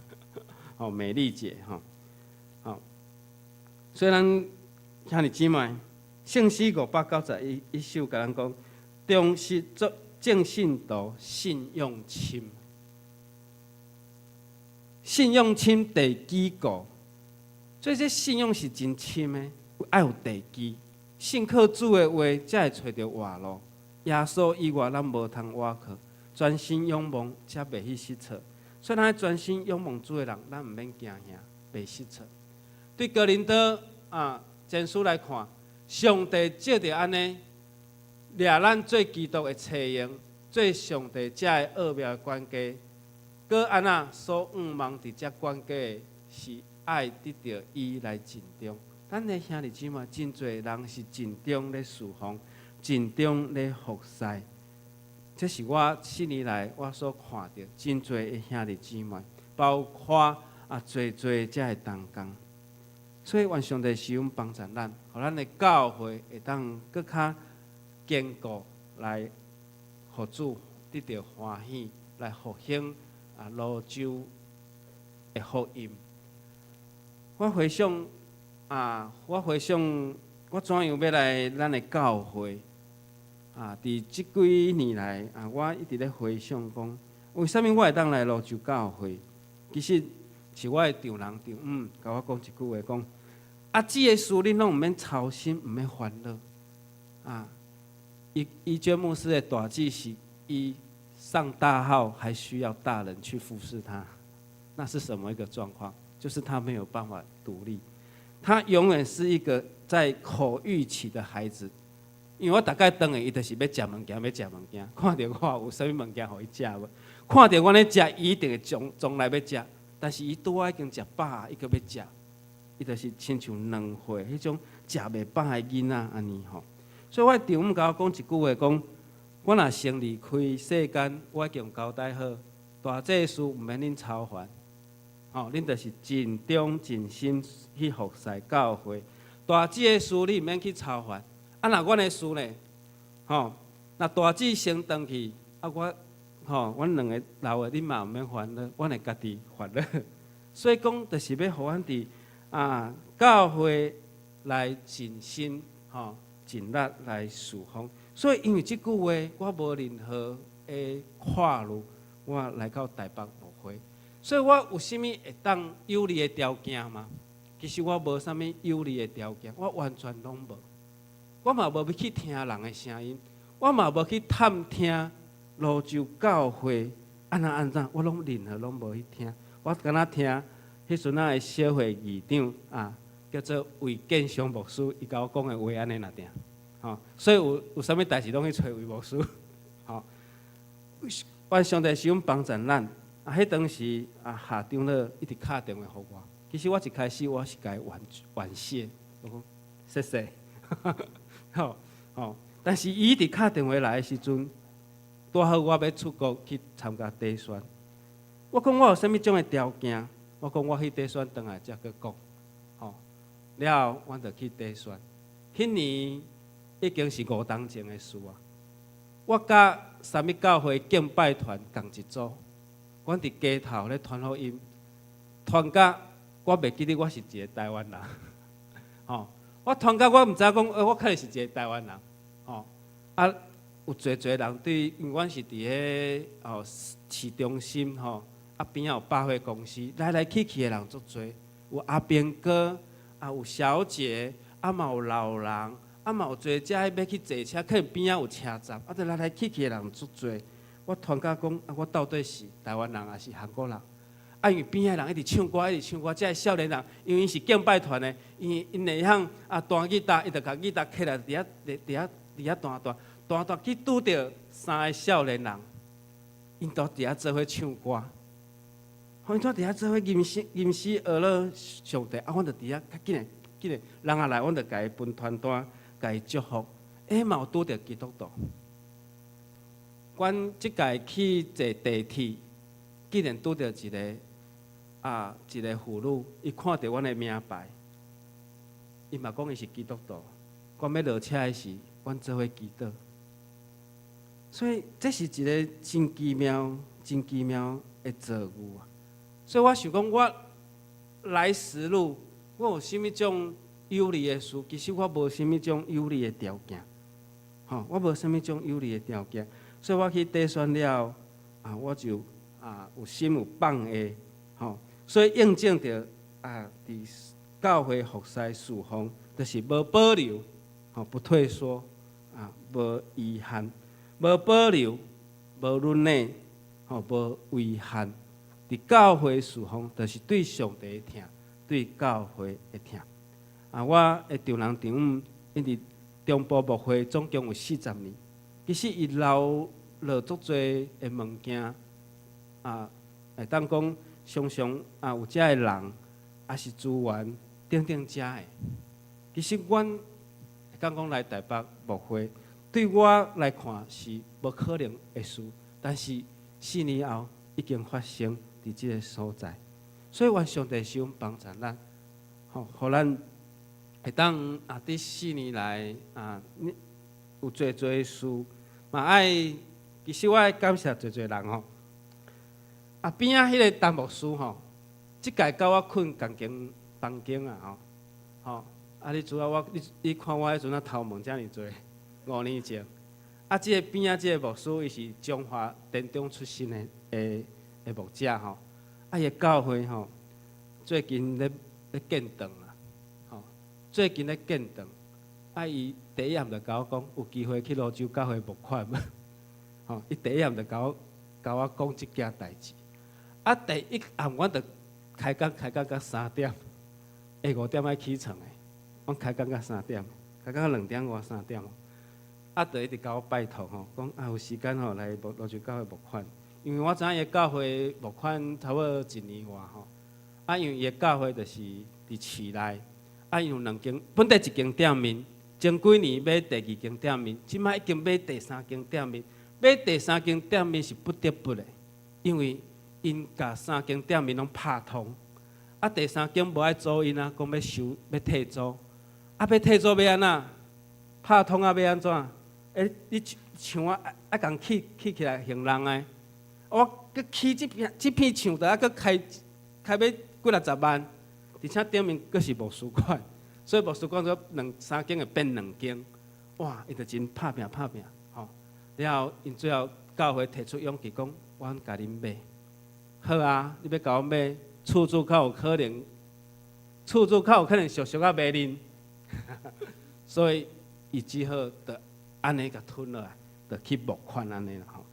吼美麗姐吼，吼，所以咱兄弟姊妹，聖詩591首共咱講，忠實做正信徒，信用深，信用深地基固，所以這信仰是真深的，愛有地基。信靠主的話，才會揣著活路。耶穌以外，咱無通倚靠，專心仰望，才袂去失措。所以，咱專心仰望主的人，咱毋免驚嚇，袂失措。對哥林多前書來看，上帝藉著按呢，掠咱做基督的冊用，做上帝遮的奧妙的管家，閣按怎所向望佇遮管家的是愛得著伊來盡忠。咱的兄弟姊妹，真濟人是盡忠咧事奉，盡忠咧服侍。這是我四年來我所看著真濟的兄弟姊妹，包括濟濟遮的同工。所以願上帝施恩幫助咱，予咱的教會會當閣較堅固來予主得著歡喜，來復興蘆洲的福音。我回想我怎樣欲來咱的教會啊？佇這幾年來啊，我一直咧回想講，為啥物我會當來蘆洲教會？其實是我的丈人丈母共我講一句話，講阿姊的事恁攏毋免操心，毋免煩惱啊。伊娟牧師的大姊是伊上大號還需要大人去服侍他，那是什麼一個狀況？就是他沒有辦法獨立，他永遠是一個在口欲期的孩子。因為我逐擺轉來，伊就是欲食物件，欲食物件。看著我有啥物物件予伊食無？看著我咧食，伊一定會衝來欲食。但是伊拄仔已經食飽，伊閣欲食，伊就是親像2歲彼種食袂飽的囡仔按呢吼。所以我丈母共我講一句話，講我若先離開世間，我已經交代好，大濟事毋免恁操煩，吼，恁就是盡忠盡心去服侍教會。大姊的事你毋免去操煩，啊，若阮的事呢，吼，若大姊先轉去，啊我，吼，阮兩个老的，恁嘛毋免煩惱，阮會家己煩惱。所以講，就是欲予阮佇教會來盡心，吼，盡力來事奉。所以因為這句話，我無任何的掛慮，我來到台北牧會。所以我有啥物會當有利的條件嗎？其實我無啥物有利的條件，我完全攏無。我嘛無欲去聽人的聲音，我嘛無去探聽蘆洲教會按怎按怎，我攏任何攏無去聽。我敢若聽彼陣仔的小會議長啊，叫做魏建雄牧師，伊共我講的話按呢爾定。吼，所以有啥物代誌攏去揣魏牧師。吼，願上帝施恩幫助咱。啊，彼當時啊，夏長老一直敲電話予我。其實我一開始我是共伊婉謝，我講謝謝。吼吼，但是伊一直敲電話來的時陣，拄好我欲出國去參加短宣。我講我有啥物種的條件？我講我去短宣轉來才閣講。吼，了後阮就去短宣。彼年已經是五冬前的事啊。我佮三密教會敬拜團仝一組，阮佇街頭咧傳福音，傳甲我袂記得我是一個台灣人。吼，我傳甲我毋知影講，我可能是一個台灣人。吼，啊，有濟濟人對，因為阮是佇彼市中心吼，啊邊仔有百貨公司，來來去去的人足濟，有阿兵哥，啊有小姐，啊嘛有老人，啊嘛有濟遮欲去坐車，可能邊仔有車站，啊，就來來去去的人足濟。我傳甲講，啊，我到底是台灣人抑是韓國人？啊，因為邊仔人一直唱歌，一直唱歌，這个少年人，因為𪜶是敬拜團的，𪜶會曉彈吉他，伊就共吉他揢來佇遐佇遐佇遐彈彈彈彈，去拄著三个少年人，𪜶都佇遐做伙唱歌，吼，𪜶都佇遐做伙吟詩學樂上帝，啊，阮就佇遐較緊的緊的，人若來，阮就共伊分傳單，共伊祝福，欸，嘛有拄著基督徒。阮這屆去坐地鐵，竟然拄著一個婦女，伊看著阮的名牌，伊嘛講伊是基督徒。阮欲落車的時，阮做伙祈禱。所以這是一個真奇妙、真奇妙的遭遇啊！所以我想講，我來時路，我有啥物種有利的事？其實我無啥物種有利的條件，吼，我無啥物種有利的條件。所以我去短宣了，我就有心有放下，吼，所以印證著佇教會服侍事奉，就是無保留，吼，吼，不退縮，啊，無遺憾，無保留，無忍耐，吼，無遺憾。佇教會事奉，就是對上帝的疼，對教會的疼。啊，我的丈人丈母，𪜶佇中部牧會總共有40年，其實伊留落足濟的物件，啊，會當講常常啊有遮的人，抑是資源等等遮的。其實阮會當講來台北牧會，對我來看是無可能的事，但是4年後已經發生佇這个所在，所以願上帝施恩幫助咱，吼，予咱會當啊，佇4年來啊，有濟濟事，嘛愛，其實我愛感謝濟濟人吼。啊，邊仔彼个陳牧師吼，這屆佮我睏仝間房間啊吼，吼，啊你主要我你看我彼陣啊頭毛遮爾濟，5年前，啊，這个邊仔這个牧師伊是彰化田中出身的牧者吼，啊，伊的教會吼，最近咧建堂啊，吼，最近咧建堂，啊，伊第一暗就共我講，有機會去蘆洲教會募款無？吼，伊第一暗就共我講這件代誌，啊，第一暗阮就開工開工到3點，下5點愛起床的，阮開工到三點，開工到2點外3點，啊，就一直共我拜託吼，講啊有時間吼來蘆洲教會募款。因為我知影伊的教會募款差不多一年外吼，啊，因為伊的教會就是佇市內，啊，因有兩間，本底一間店面，前幾年買第二間店面，這擺已經買第三間店面，買第三間店面是不得不的，因為𪜶共三間店面攏拍通，啊，第三間無愛租𪜶啊，講欲收欲退租，啊，欲退租欲按怎？拍通啊，欲按怎？欸，你牆啊愛共起起來還人的。我閣起這片牆，著愛閣開欲幾若十萬，而且頂面閣是牧師館，所以牧師館說兩三間會變兩間，哇！伊就真拍拚拍拚，吼。了後𪜶最後教會提出勇氣講，阮共恁買，好啊，你欲共阮買，厝主較有可能，厝主較有可能俗俗仔賣恁，所以伊只好就按呢共吞落來，就去募款按呢啦吼。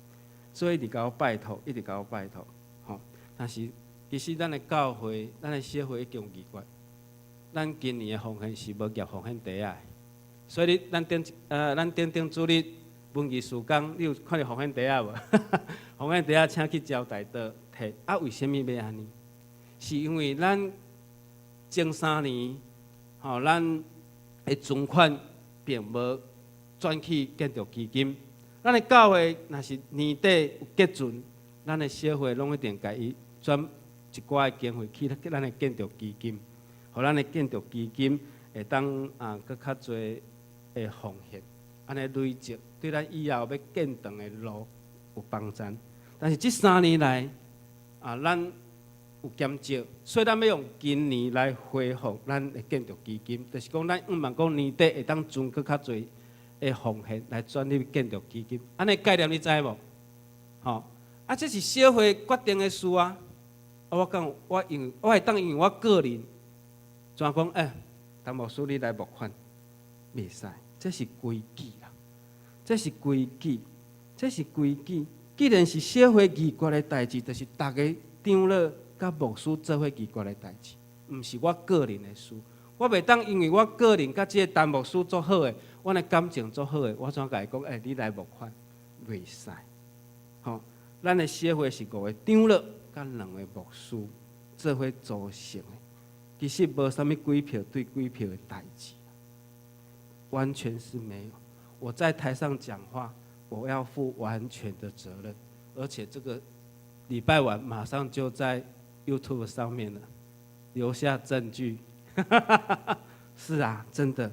所以一直共我拜託，一直共我拜託，吼。但是其實咱的教會，咱的協會已經有議決，咱今年的奉獻是無攑奉獻袋仔的。所以你咱頂頂主日文藝事工，你有看著奉獻袋仔無？奉獻袋仔請去招待桌提。啊，為啥物欲按呢？是因為咱前3年，吼，咱的存款並無轉去建築基金。咱的教會若是年底有結存，咱的協會攏一定共伊轉一寡的經費去咱的建築基金，予咱的建築基金會當啊，閣較濟的奉獻，按呢累積對咱以後欲建堂的路有幫助。但是這3年來啊，咱有減少，所以咱欲用今年來恢復咱的建築基金，就是講咱向望講年底會當存閣較濟的奉獻來轉入建築基金，按呢概念你知無？吼，啊，這是協會決定的事啊。啊，我講我因為我會當因為我個人，怎講？欸，陳牧師你來募款，袂使，這是規矩啦，這是規矩，這是規矩。既然是協會議決的代誌，就是逐个長老佮牧師做伙議決的代誌，毋是我個人的事。我袂當因為我個人佮這个陳牧師足好的，阮的感情足好的，我怎共伊講？欸，你來募款，袂使。吼，咱的協會是五個長老佮兩個牧師做伙組成的，其實無啥物幾票對幾票的代誌，完全是沒有。我在台上講話，我要負完全的責任，而且這個禮拜完馬上就在 YouTube 上面了，留下證據。是啊，真的，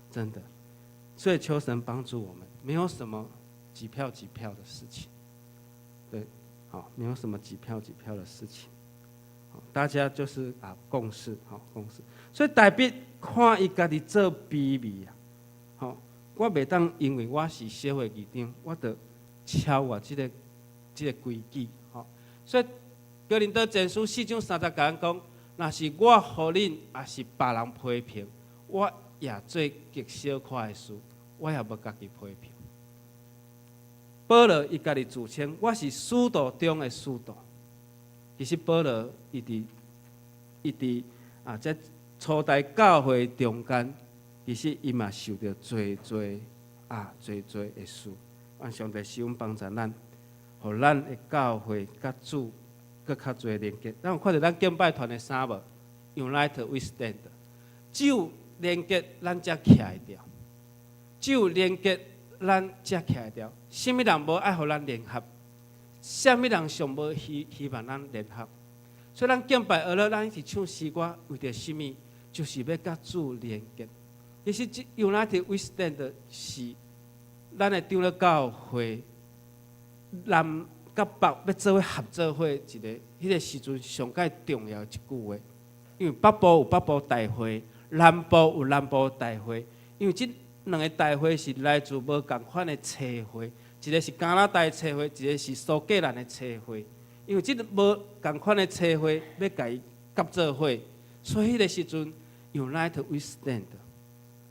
真的。所以求神幫助我們，沒有什麼幾票幾票的事情，對，好，沒有什麼幾票幾票的事情，大家就是啊共識，好共識。所以大衛看伊家己做卑微啊，吼，我袂當因為我是協會議長，我就超越這個規矩，吼。所以哥林多前書4章30節講，若是我予恁，抑是別人批評，我也做極小可的事，我也無家己批評。保羅伊家己自稱我是使徒中的使徒，其實保羅伊佇啊，這初代教會中間，其實伊嘛受著濟濟啊濟濟的事。願上帝施恩幫助咱，予咱的教會佮主閣較濟連結。咱有看著咱敬拜團的衫無？United we stand。只有連結，咱才徛會牢；只有連結，咱才徛會牢。啥物人無愛予咱聯合？啥物人上無希望咱聯合？所以咱敬拜學了，咱一直唱詩歌，為著啥物？就是欲佮主連結。其實這 United we stand 是咱的長老教會南佮北欲做伙合做伙一个，彼個時陣上蓋重要一句話。因為北部有北部大會，南部有南部大會。因為這兩个大會是來自無仝款的差會，一个是加拿大差會，一个是蘇格蘭的差會。因為這個無仝款的差會欲共伊合做伙，所以彼个時陣 United we stand，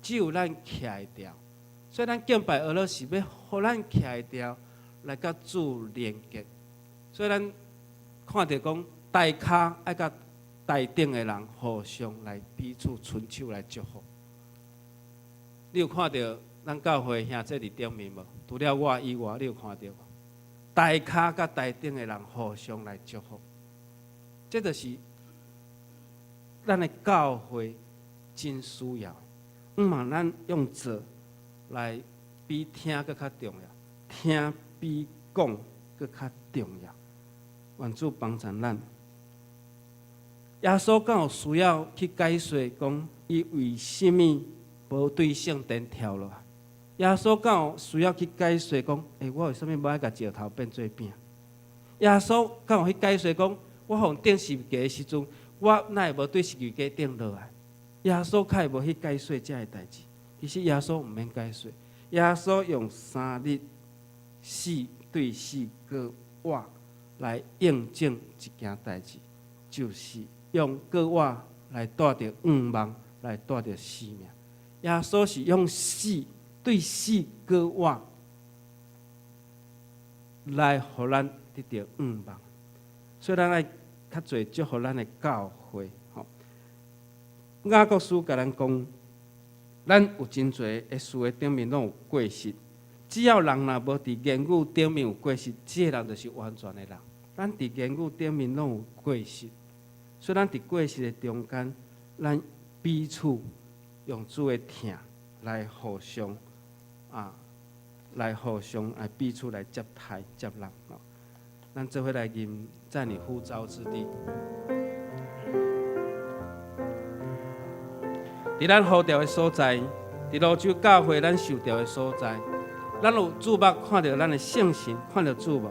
只有咱徛會牢。所以咱敬拜學了是欲予咱徛會牢，來佮主連結。所以咱看著講，台跤愛佮台頂的人互相來彼此伸手來祝福。你有看著咱教會兄弟佇頂面無？除了我以外，你有看著無？台跤佮台頂的人互相來祝福，這就是咱的教會真需要。毋茫咱用做來比聽閣較重要，聽比講閣較重要。願主幫助咱。耶穌敢有需要去解說講，伊為啥物無對聖殿跳落來？耶穌敢有需要去解說講，欸，我為啥物無愛共石頭變做餅？耶穌敢有去解說講，我予人釘十字架的時陣，我哪會無對十字架頂落來？耶穌較會無去解說這个代誌？其實耶穌毋免解說，耶穌用3日死對死閣活來驗證一件代誌，就是用閣活來帶著向望，來帶著生命。耶穌是用死對死閣活來予咱得著向望，所以咱愛較濟祝福咱的教會。吼，雅各書共咱講，咱有真濟的事的頂面攏有過失，只要人若無佇言語頂面有過失，這个人就是完全的人。咱佇言語頂面攏有過失，所以咱佇過失的中間，咱彼此用主的疼來互相啊，來互相來彼此來接待接納。咱做伙來吟在你呼召之地。佇咱呼召的所在，佇蘆洲教會咱受召的所在，咱有注目看著咱的聖神，看著主無？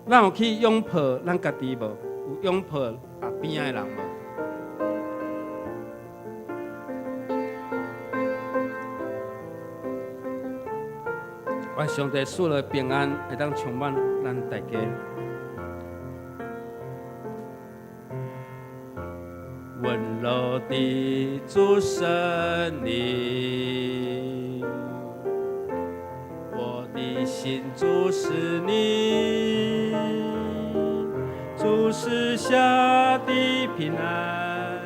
咱有去擁抱咱家己無？有擁抱啊邊仔的人無？願上帝賜的平安會當充滿咱大家。溫柔的主聖靈，我的心注視你，主賜下的平安，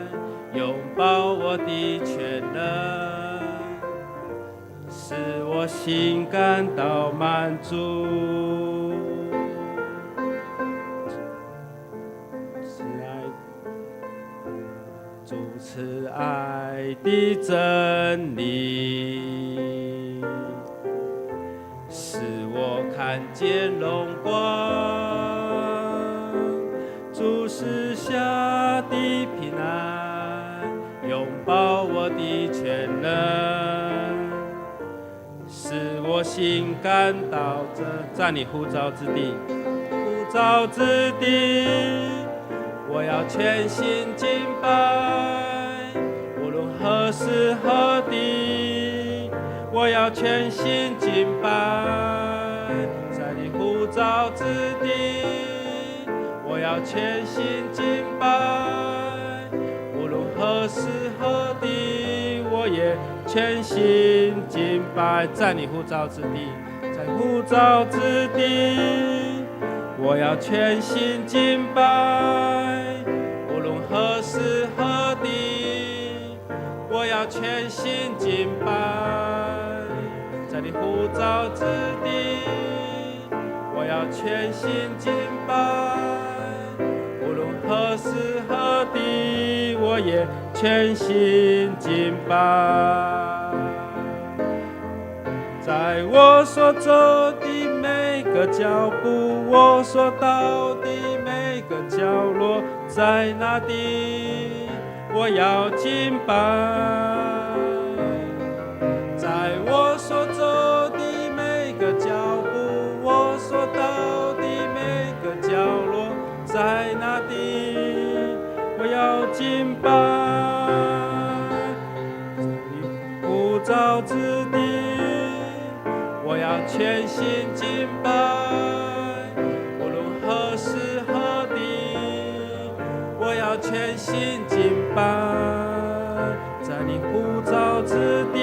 擁抱我的全能，使我心感到滿足。慈愛，主慈愛的真理，使我看見榮光。主賜下的平安，擁抱我的全能，使我心感到這在你呼召之地，呼召之地，我要全心敬拜，無論何時何地，我要全心敬拜，在你呼召之地，我要全心敬拜，無論何時何地，我我也全心敬拜，在你呼召之地，在呼召之地，我要全心敬拜，無論何時何地，我要全心敬拜，在你呼召之地，我要全心敬拜，無論何時何地，我也全心敬拜。在我所走的每個腳步，我所到的每個角落，在那地我要敬拜。在我所走的每個腳步，我所到的每個角落，在那地我要敬拜。你呼召之地，我要全心敬拜，無論何時何地，我要全心敬拜，在你呼召之地，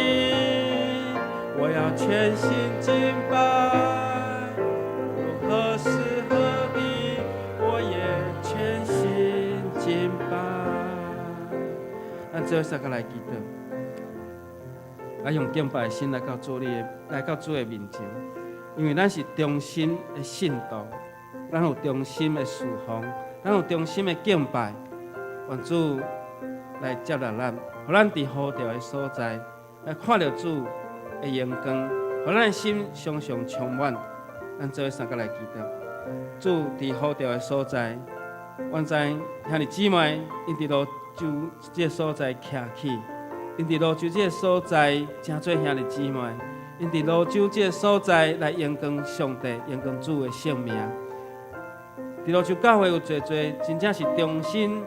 我要全心敬拜，無論何時何地，我也全心敬拜。咱最後三個來祈禱。來用敬拜的心來到主你的，來到主的面前，因為咱是忠心的信徒，咱有忠心的侍奉，咱有忠心的敬拜，願主來接納咱，予咱佇呼召的所在來看著主的榮光，予咱的心常常充滿。咱做伙相共來祈禱，主佇呼召的所在，阮知兄弟姊妹𪜶佇蘆洲這个所在徛起。𪜶佇蘆洲這个所在，成做兄弟姊妹；𪜶佇蘆洲這个所在來榮光上帝、榮光主的聖名。佇蘆洲教會有濟濟真正是忠心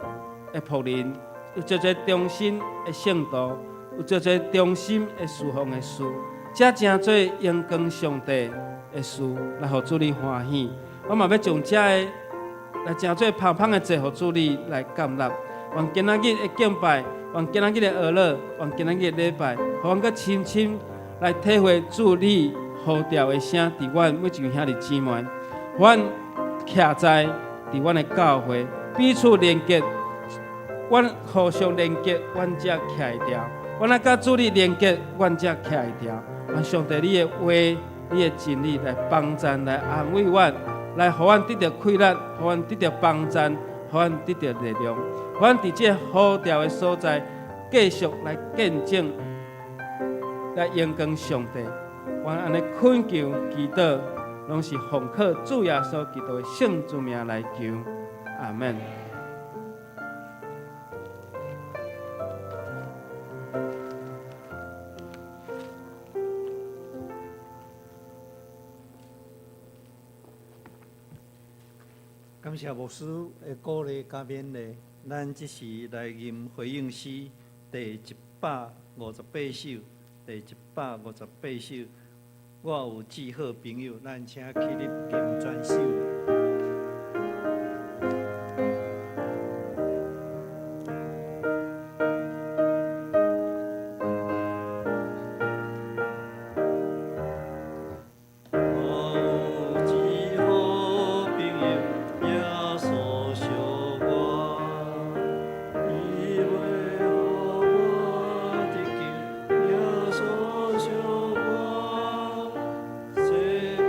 的僕人，有濟濟忠心的聖徒，有濟濟忠心的侍奉的事，這成做榮光上帝的事，來予主你歡喜。我嘛欲將這个來成做芳芳的祭，予主你來接納。願今仔日的敬拜，願今仔日的哀樂，願今仔日的禮拜，予阮閣深深來體會主你呼召的聲，佇阮每一位兄弟姊妹，阮徛在佇阮的教會，彼此連結，阮互相連結，阮才徛會牢。阮若佮主你連結，阮才徛會牢。願上帝你的話、你的真理來幫贊、來安慰阮，來予阮得著氣力，予阮得著幫贊，予阮得著力量。阮佇這呼召的所在，繼續來見證、來榮光上帝。阮按呢懇求、祈禱，攏是奉靠主耶穌基督的聖主名來求。阿門。感謝牧師的鼓勵佮勉勵。咱這時來吟回應詩第158首，第158首。我有至好朋友，咱請起立吟全首。我有至好朋友，耶穌惜我，伊袂予我得救，耶穌惜我，世間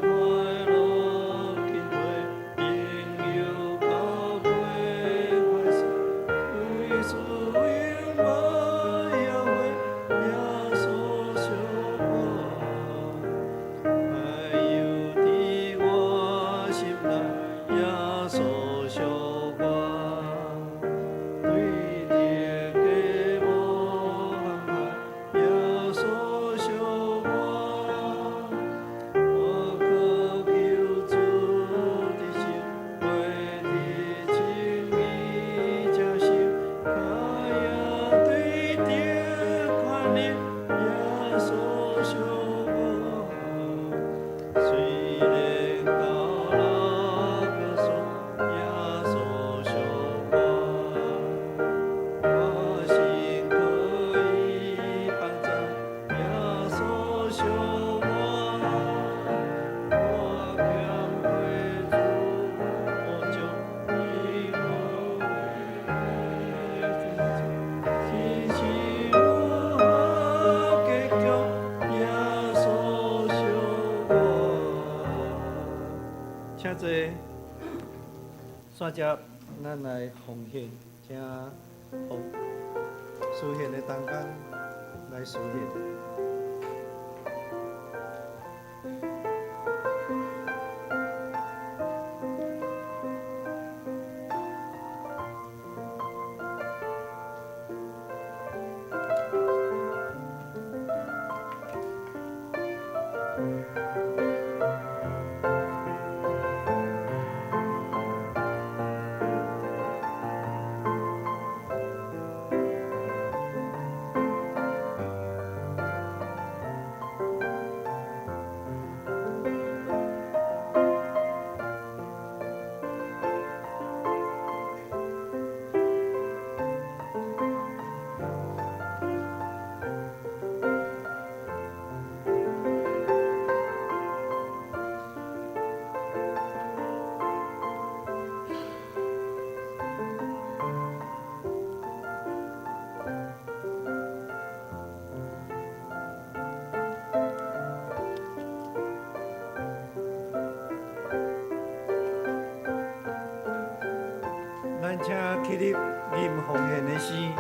快樂緊飛，朋友交陪關心，對主永無搖尾，耶穌惜我。愛猶佇我心內，耶穌惜我，對十架無妨礙，耶穌惜我，我渴求主的手，陪佇情義這手，卡也對煞接咱來奉獻，請奉司獻的同工來司獻。咱請起立吟奉獻的詩。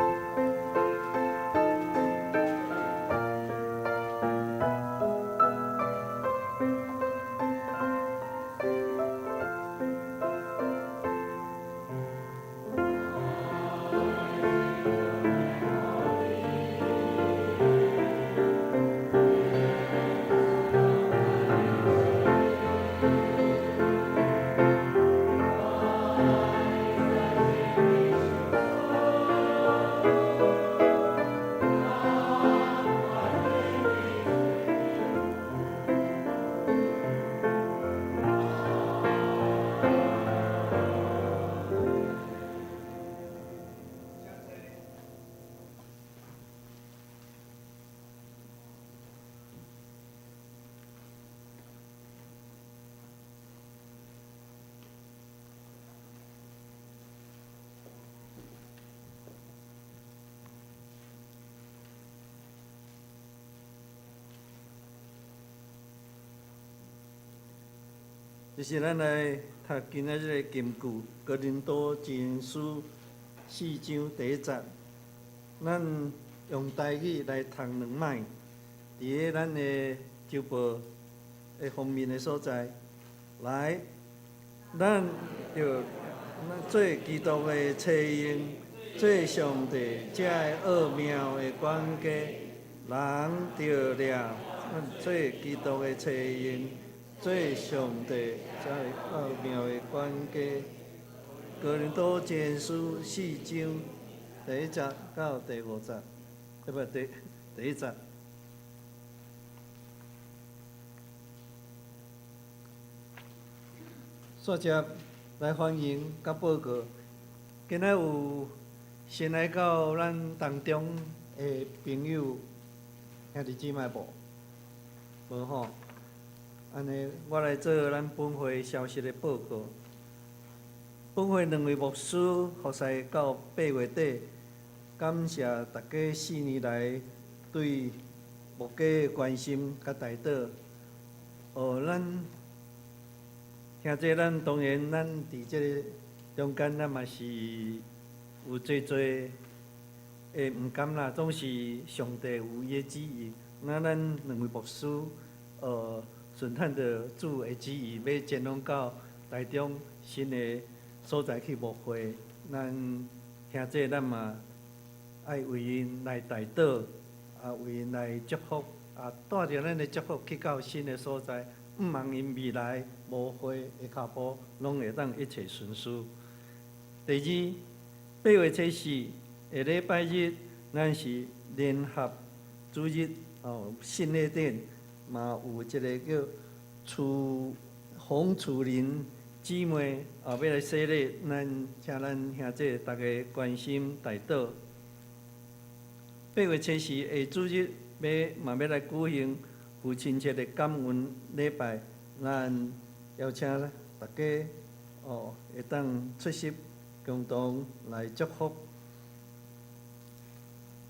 就是咱來讀今仔日的金句，哥林多前書四章第一節。咱用台語來讀兩擺，佇咧咱的周報的封面的所在，來，咱著做基督的冊用，做上帝這个奧妙的管家，人著掠做基督的冊用，做上帝這个奧妙的管家。哥林多前書四章第一節到第五節，對不？第一節。煞接來歡迎佮報告。今仔有新來到咱當中的朋友，兄弟姊妹無？無吼。按呢，我來做咱本會消息的報告。本會兩位牧師服侍到八月底，感謝大家四年來對牧家的關心佮代禱。哦，咱兄弟，咱當然，咱佇這个中間，咱嘛是有濟濟的毋甘啦，總是上帝有伊的旨意。那咱兩位牧師，順趁著主的旨意，欲前往到台中新的所在去牧會。咱兄弟，咱嘛愛為𪜶來代禱，啊，為𪜶來祝福，啊，帶著咱的祝福去到新的所在，向望𪜶未來牧會的跤步，攏會當一切順遂。第二，八月初四下禮拜日，咱是聯合主日哦，信禮典嘛有一个叫楚洪楚林姊妹啊，欲來洗禮，咱請咱兄弟逐家關心代禱。八月初四下主日，欲嘛欲來舉行父親節的感恩禮拜，咱邀請大家哦，會當出席，共同來祝福。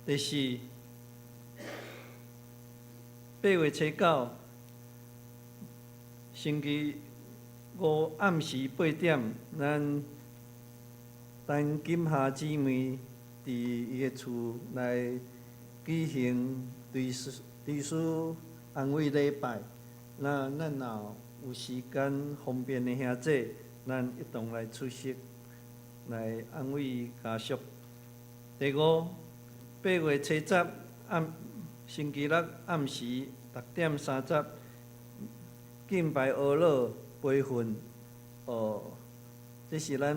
第四，八月初九，星期五暗時八點，咱陳金霞姊妹佇伊的厝來舉行追思追思安慰禮拜。那咱若有時間方便的兄弟，咱一同來出席，來安慰家屬。第五，8月7日暗星期六暗時6點30，敬拜阿老培訓，哦，這是咱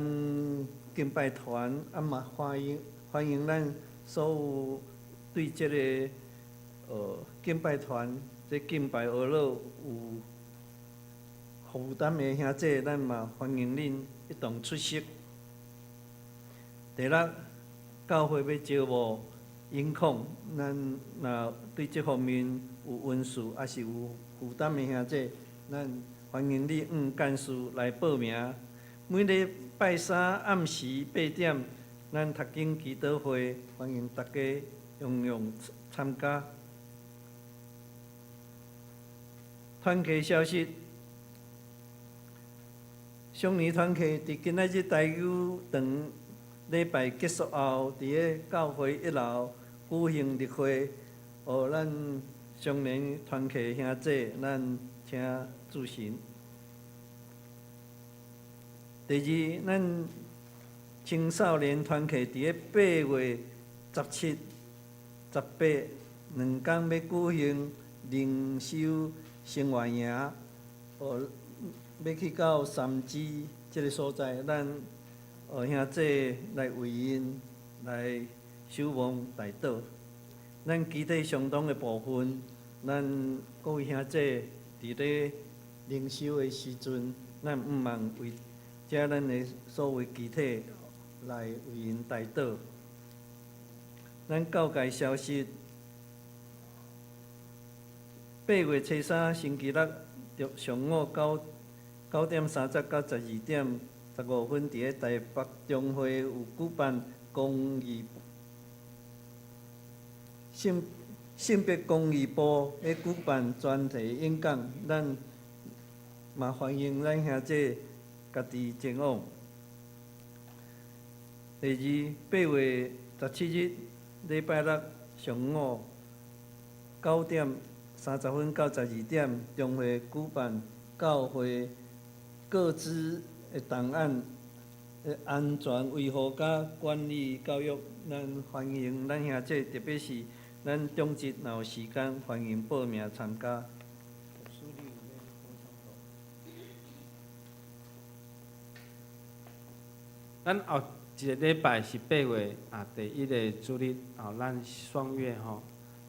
敬拜團，啊嘛歡迎歡迎咱所有對這個敬拜團，這敬拜阿老有負擔的兄弟，咱嘛歡迎恁一同出席。第六，教會欲招募音控，咱若對這方面有恩賜，抑是有負擔的兄弟，咱歡迎你向幹事來報名。每禮拜三暗時8點，咱讀經祈禱會，歡迎大家踴躍參加。團契消息，雙年團契佇今仔日大九堂禮拜結束後，佇咧教會一樓舉行例會，予咱雙年團契兄弟，咱請注神。第二，咱青少年團契佇咧8月17、18兩工欲舉行靈修生活營，哦，欲去到三芝這个所在，咱兄弟來為𪜶來守望代禱。咱肢體相當的部分，咱各位兄弟佇咧靈修的時陣，咱毋茫為遮咱的所有肢體來為𪜶代禱。咱教界消息，8月3星期六上午9點30到12點15分，佇咧台北中會有舉辦公義性別公義部咧舉辦專題演講，咱嘛歡迎咱兄弟家己前往。第二，8月17日禮拜六上午9點30分到12點，中會舉辦教會個資的檔案的安全維護佮管理教育，咱歡迎咱兄弟，特別是咱長執若有時間，歡迎報名參加。咱後一个禮拜是八月第一个主日，咱雙月吼，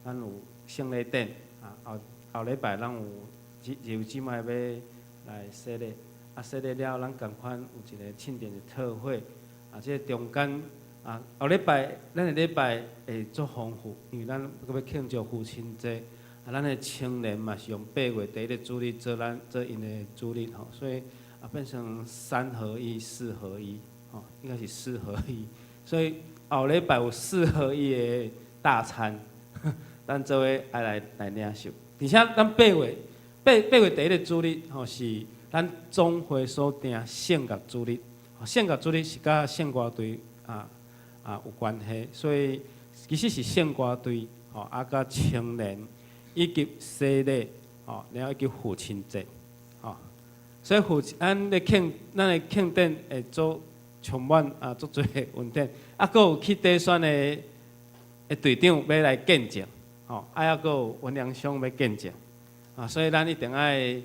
咱有聖禮典，後後禮拜咱有姊姊妹欲來洗禮，洗禮了，咱仝款有一个慶典的特會，這个中間後禮拜咱的禮拜會足豐富，因為咱閣欲慶祝父親節，咱的青年嘛是用八月第一个主日做咱做𪜶的主日吼，所以變成三合一、四合一。應該是四合一，所以後禮拜有四合一的大餐，咱做伙愛來領受。而且咱八月第一个主日吼是咱總會所定聖樂主日，聖樂主日是佮聖歌隊有關係，所以其實是聖歌隊吼，佮青年以及洗禮吼，然後以及父親節吼，所以咱咧慶咱的慶典會做充滿足濟恩典，閣有去短宣的隊長欲來見證，吼，猶閣有溫良兄欲見證，所以咱一定愛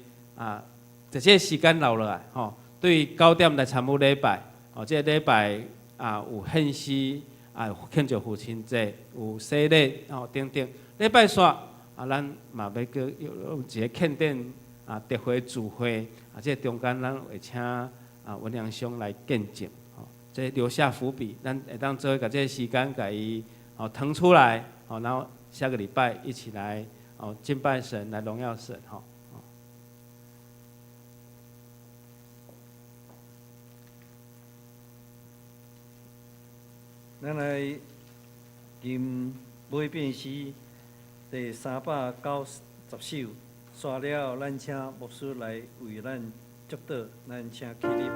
這個時間留落來，吼，對9點來參與禮拜，吼，這個禮拜有獻詩，有慶祝父親節，有洗禮，吼等等。禮拜四咱嘛欲閣有一个慶典特會聚會，這個中間咱會請溫良兄來見證。這留下伏筆，咱會當做共這個時間共伊騰出來，然後下個禮拜一起來敬拜神，來榮耀神，吼。咱來吟尾變詩第390首，煞了，咱請牧師來為咱祝禱，咱請起立。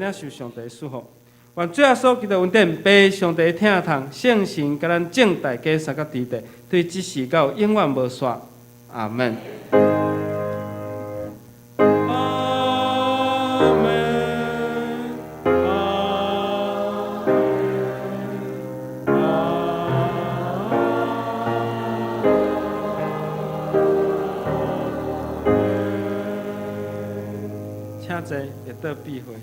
領受上帝的祝福。願主耶穌基督恩典、父上帝疼痛、聖神佮咱眾大家相佮佇咧，對這時到永遠無煞。阿門。阿門。阿門。阿門。請坐，列倒閉會。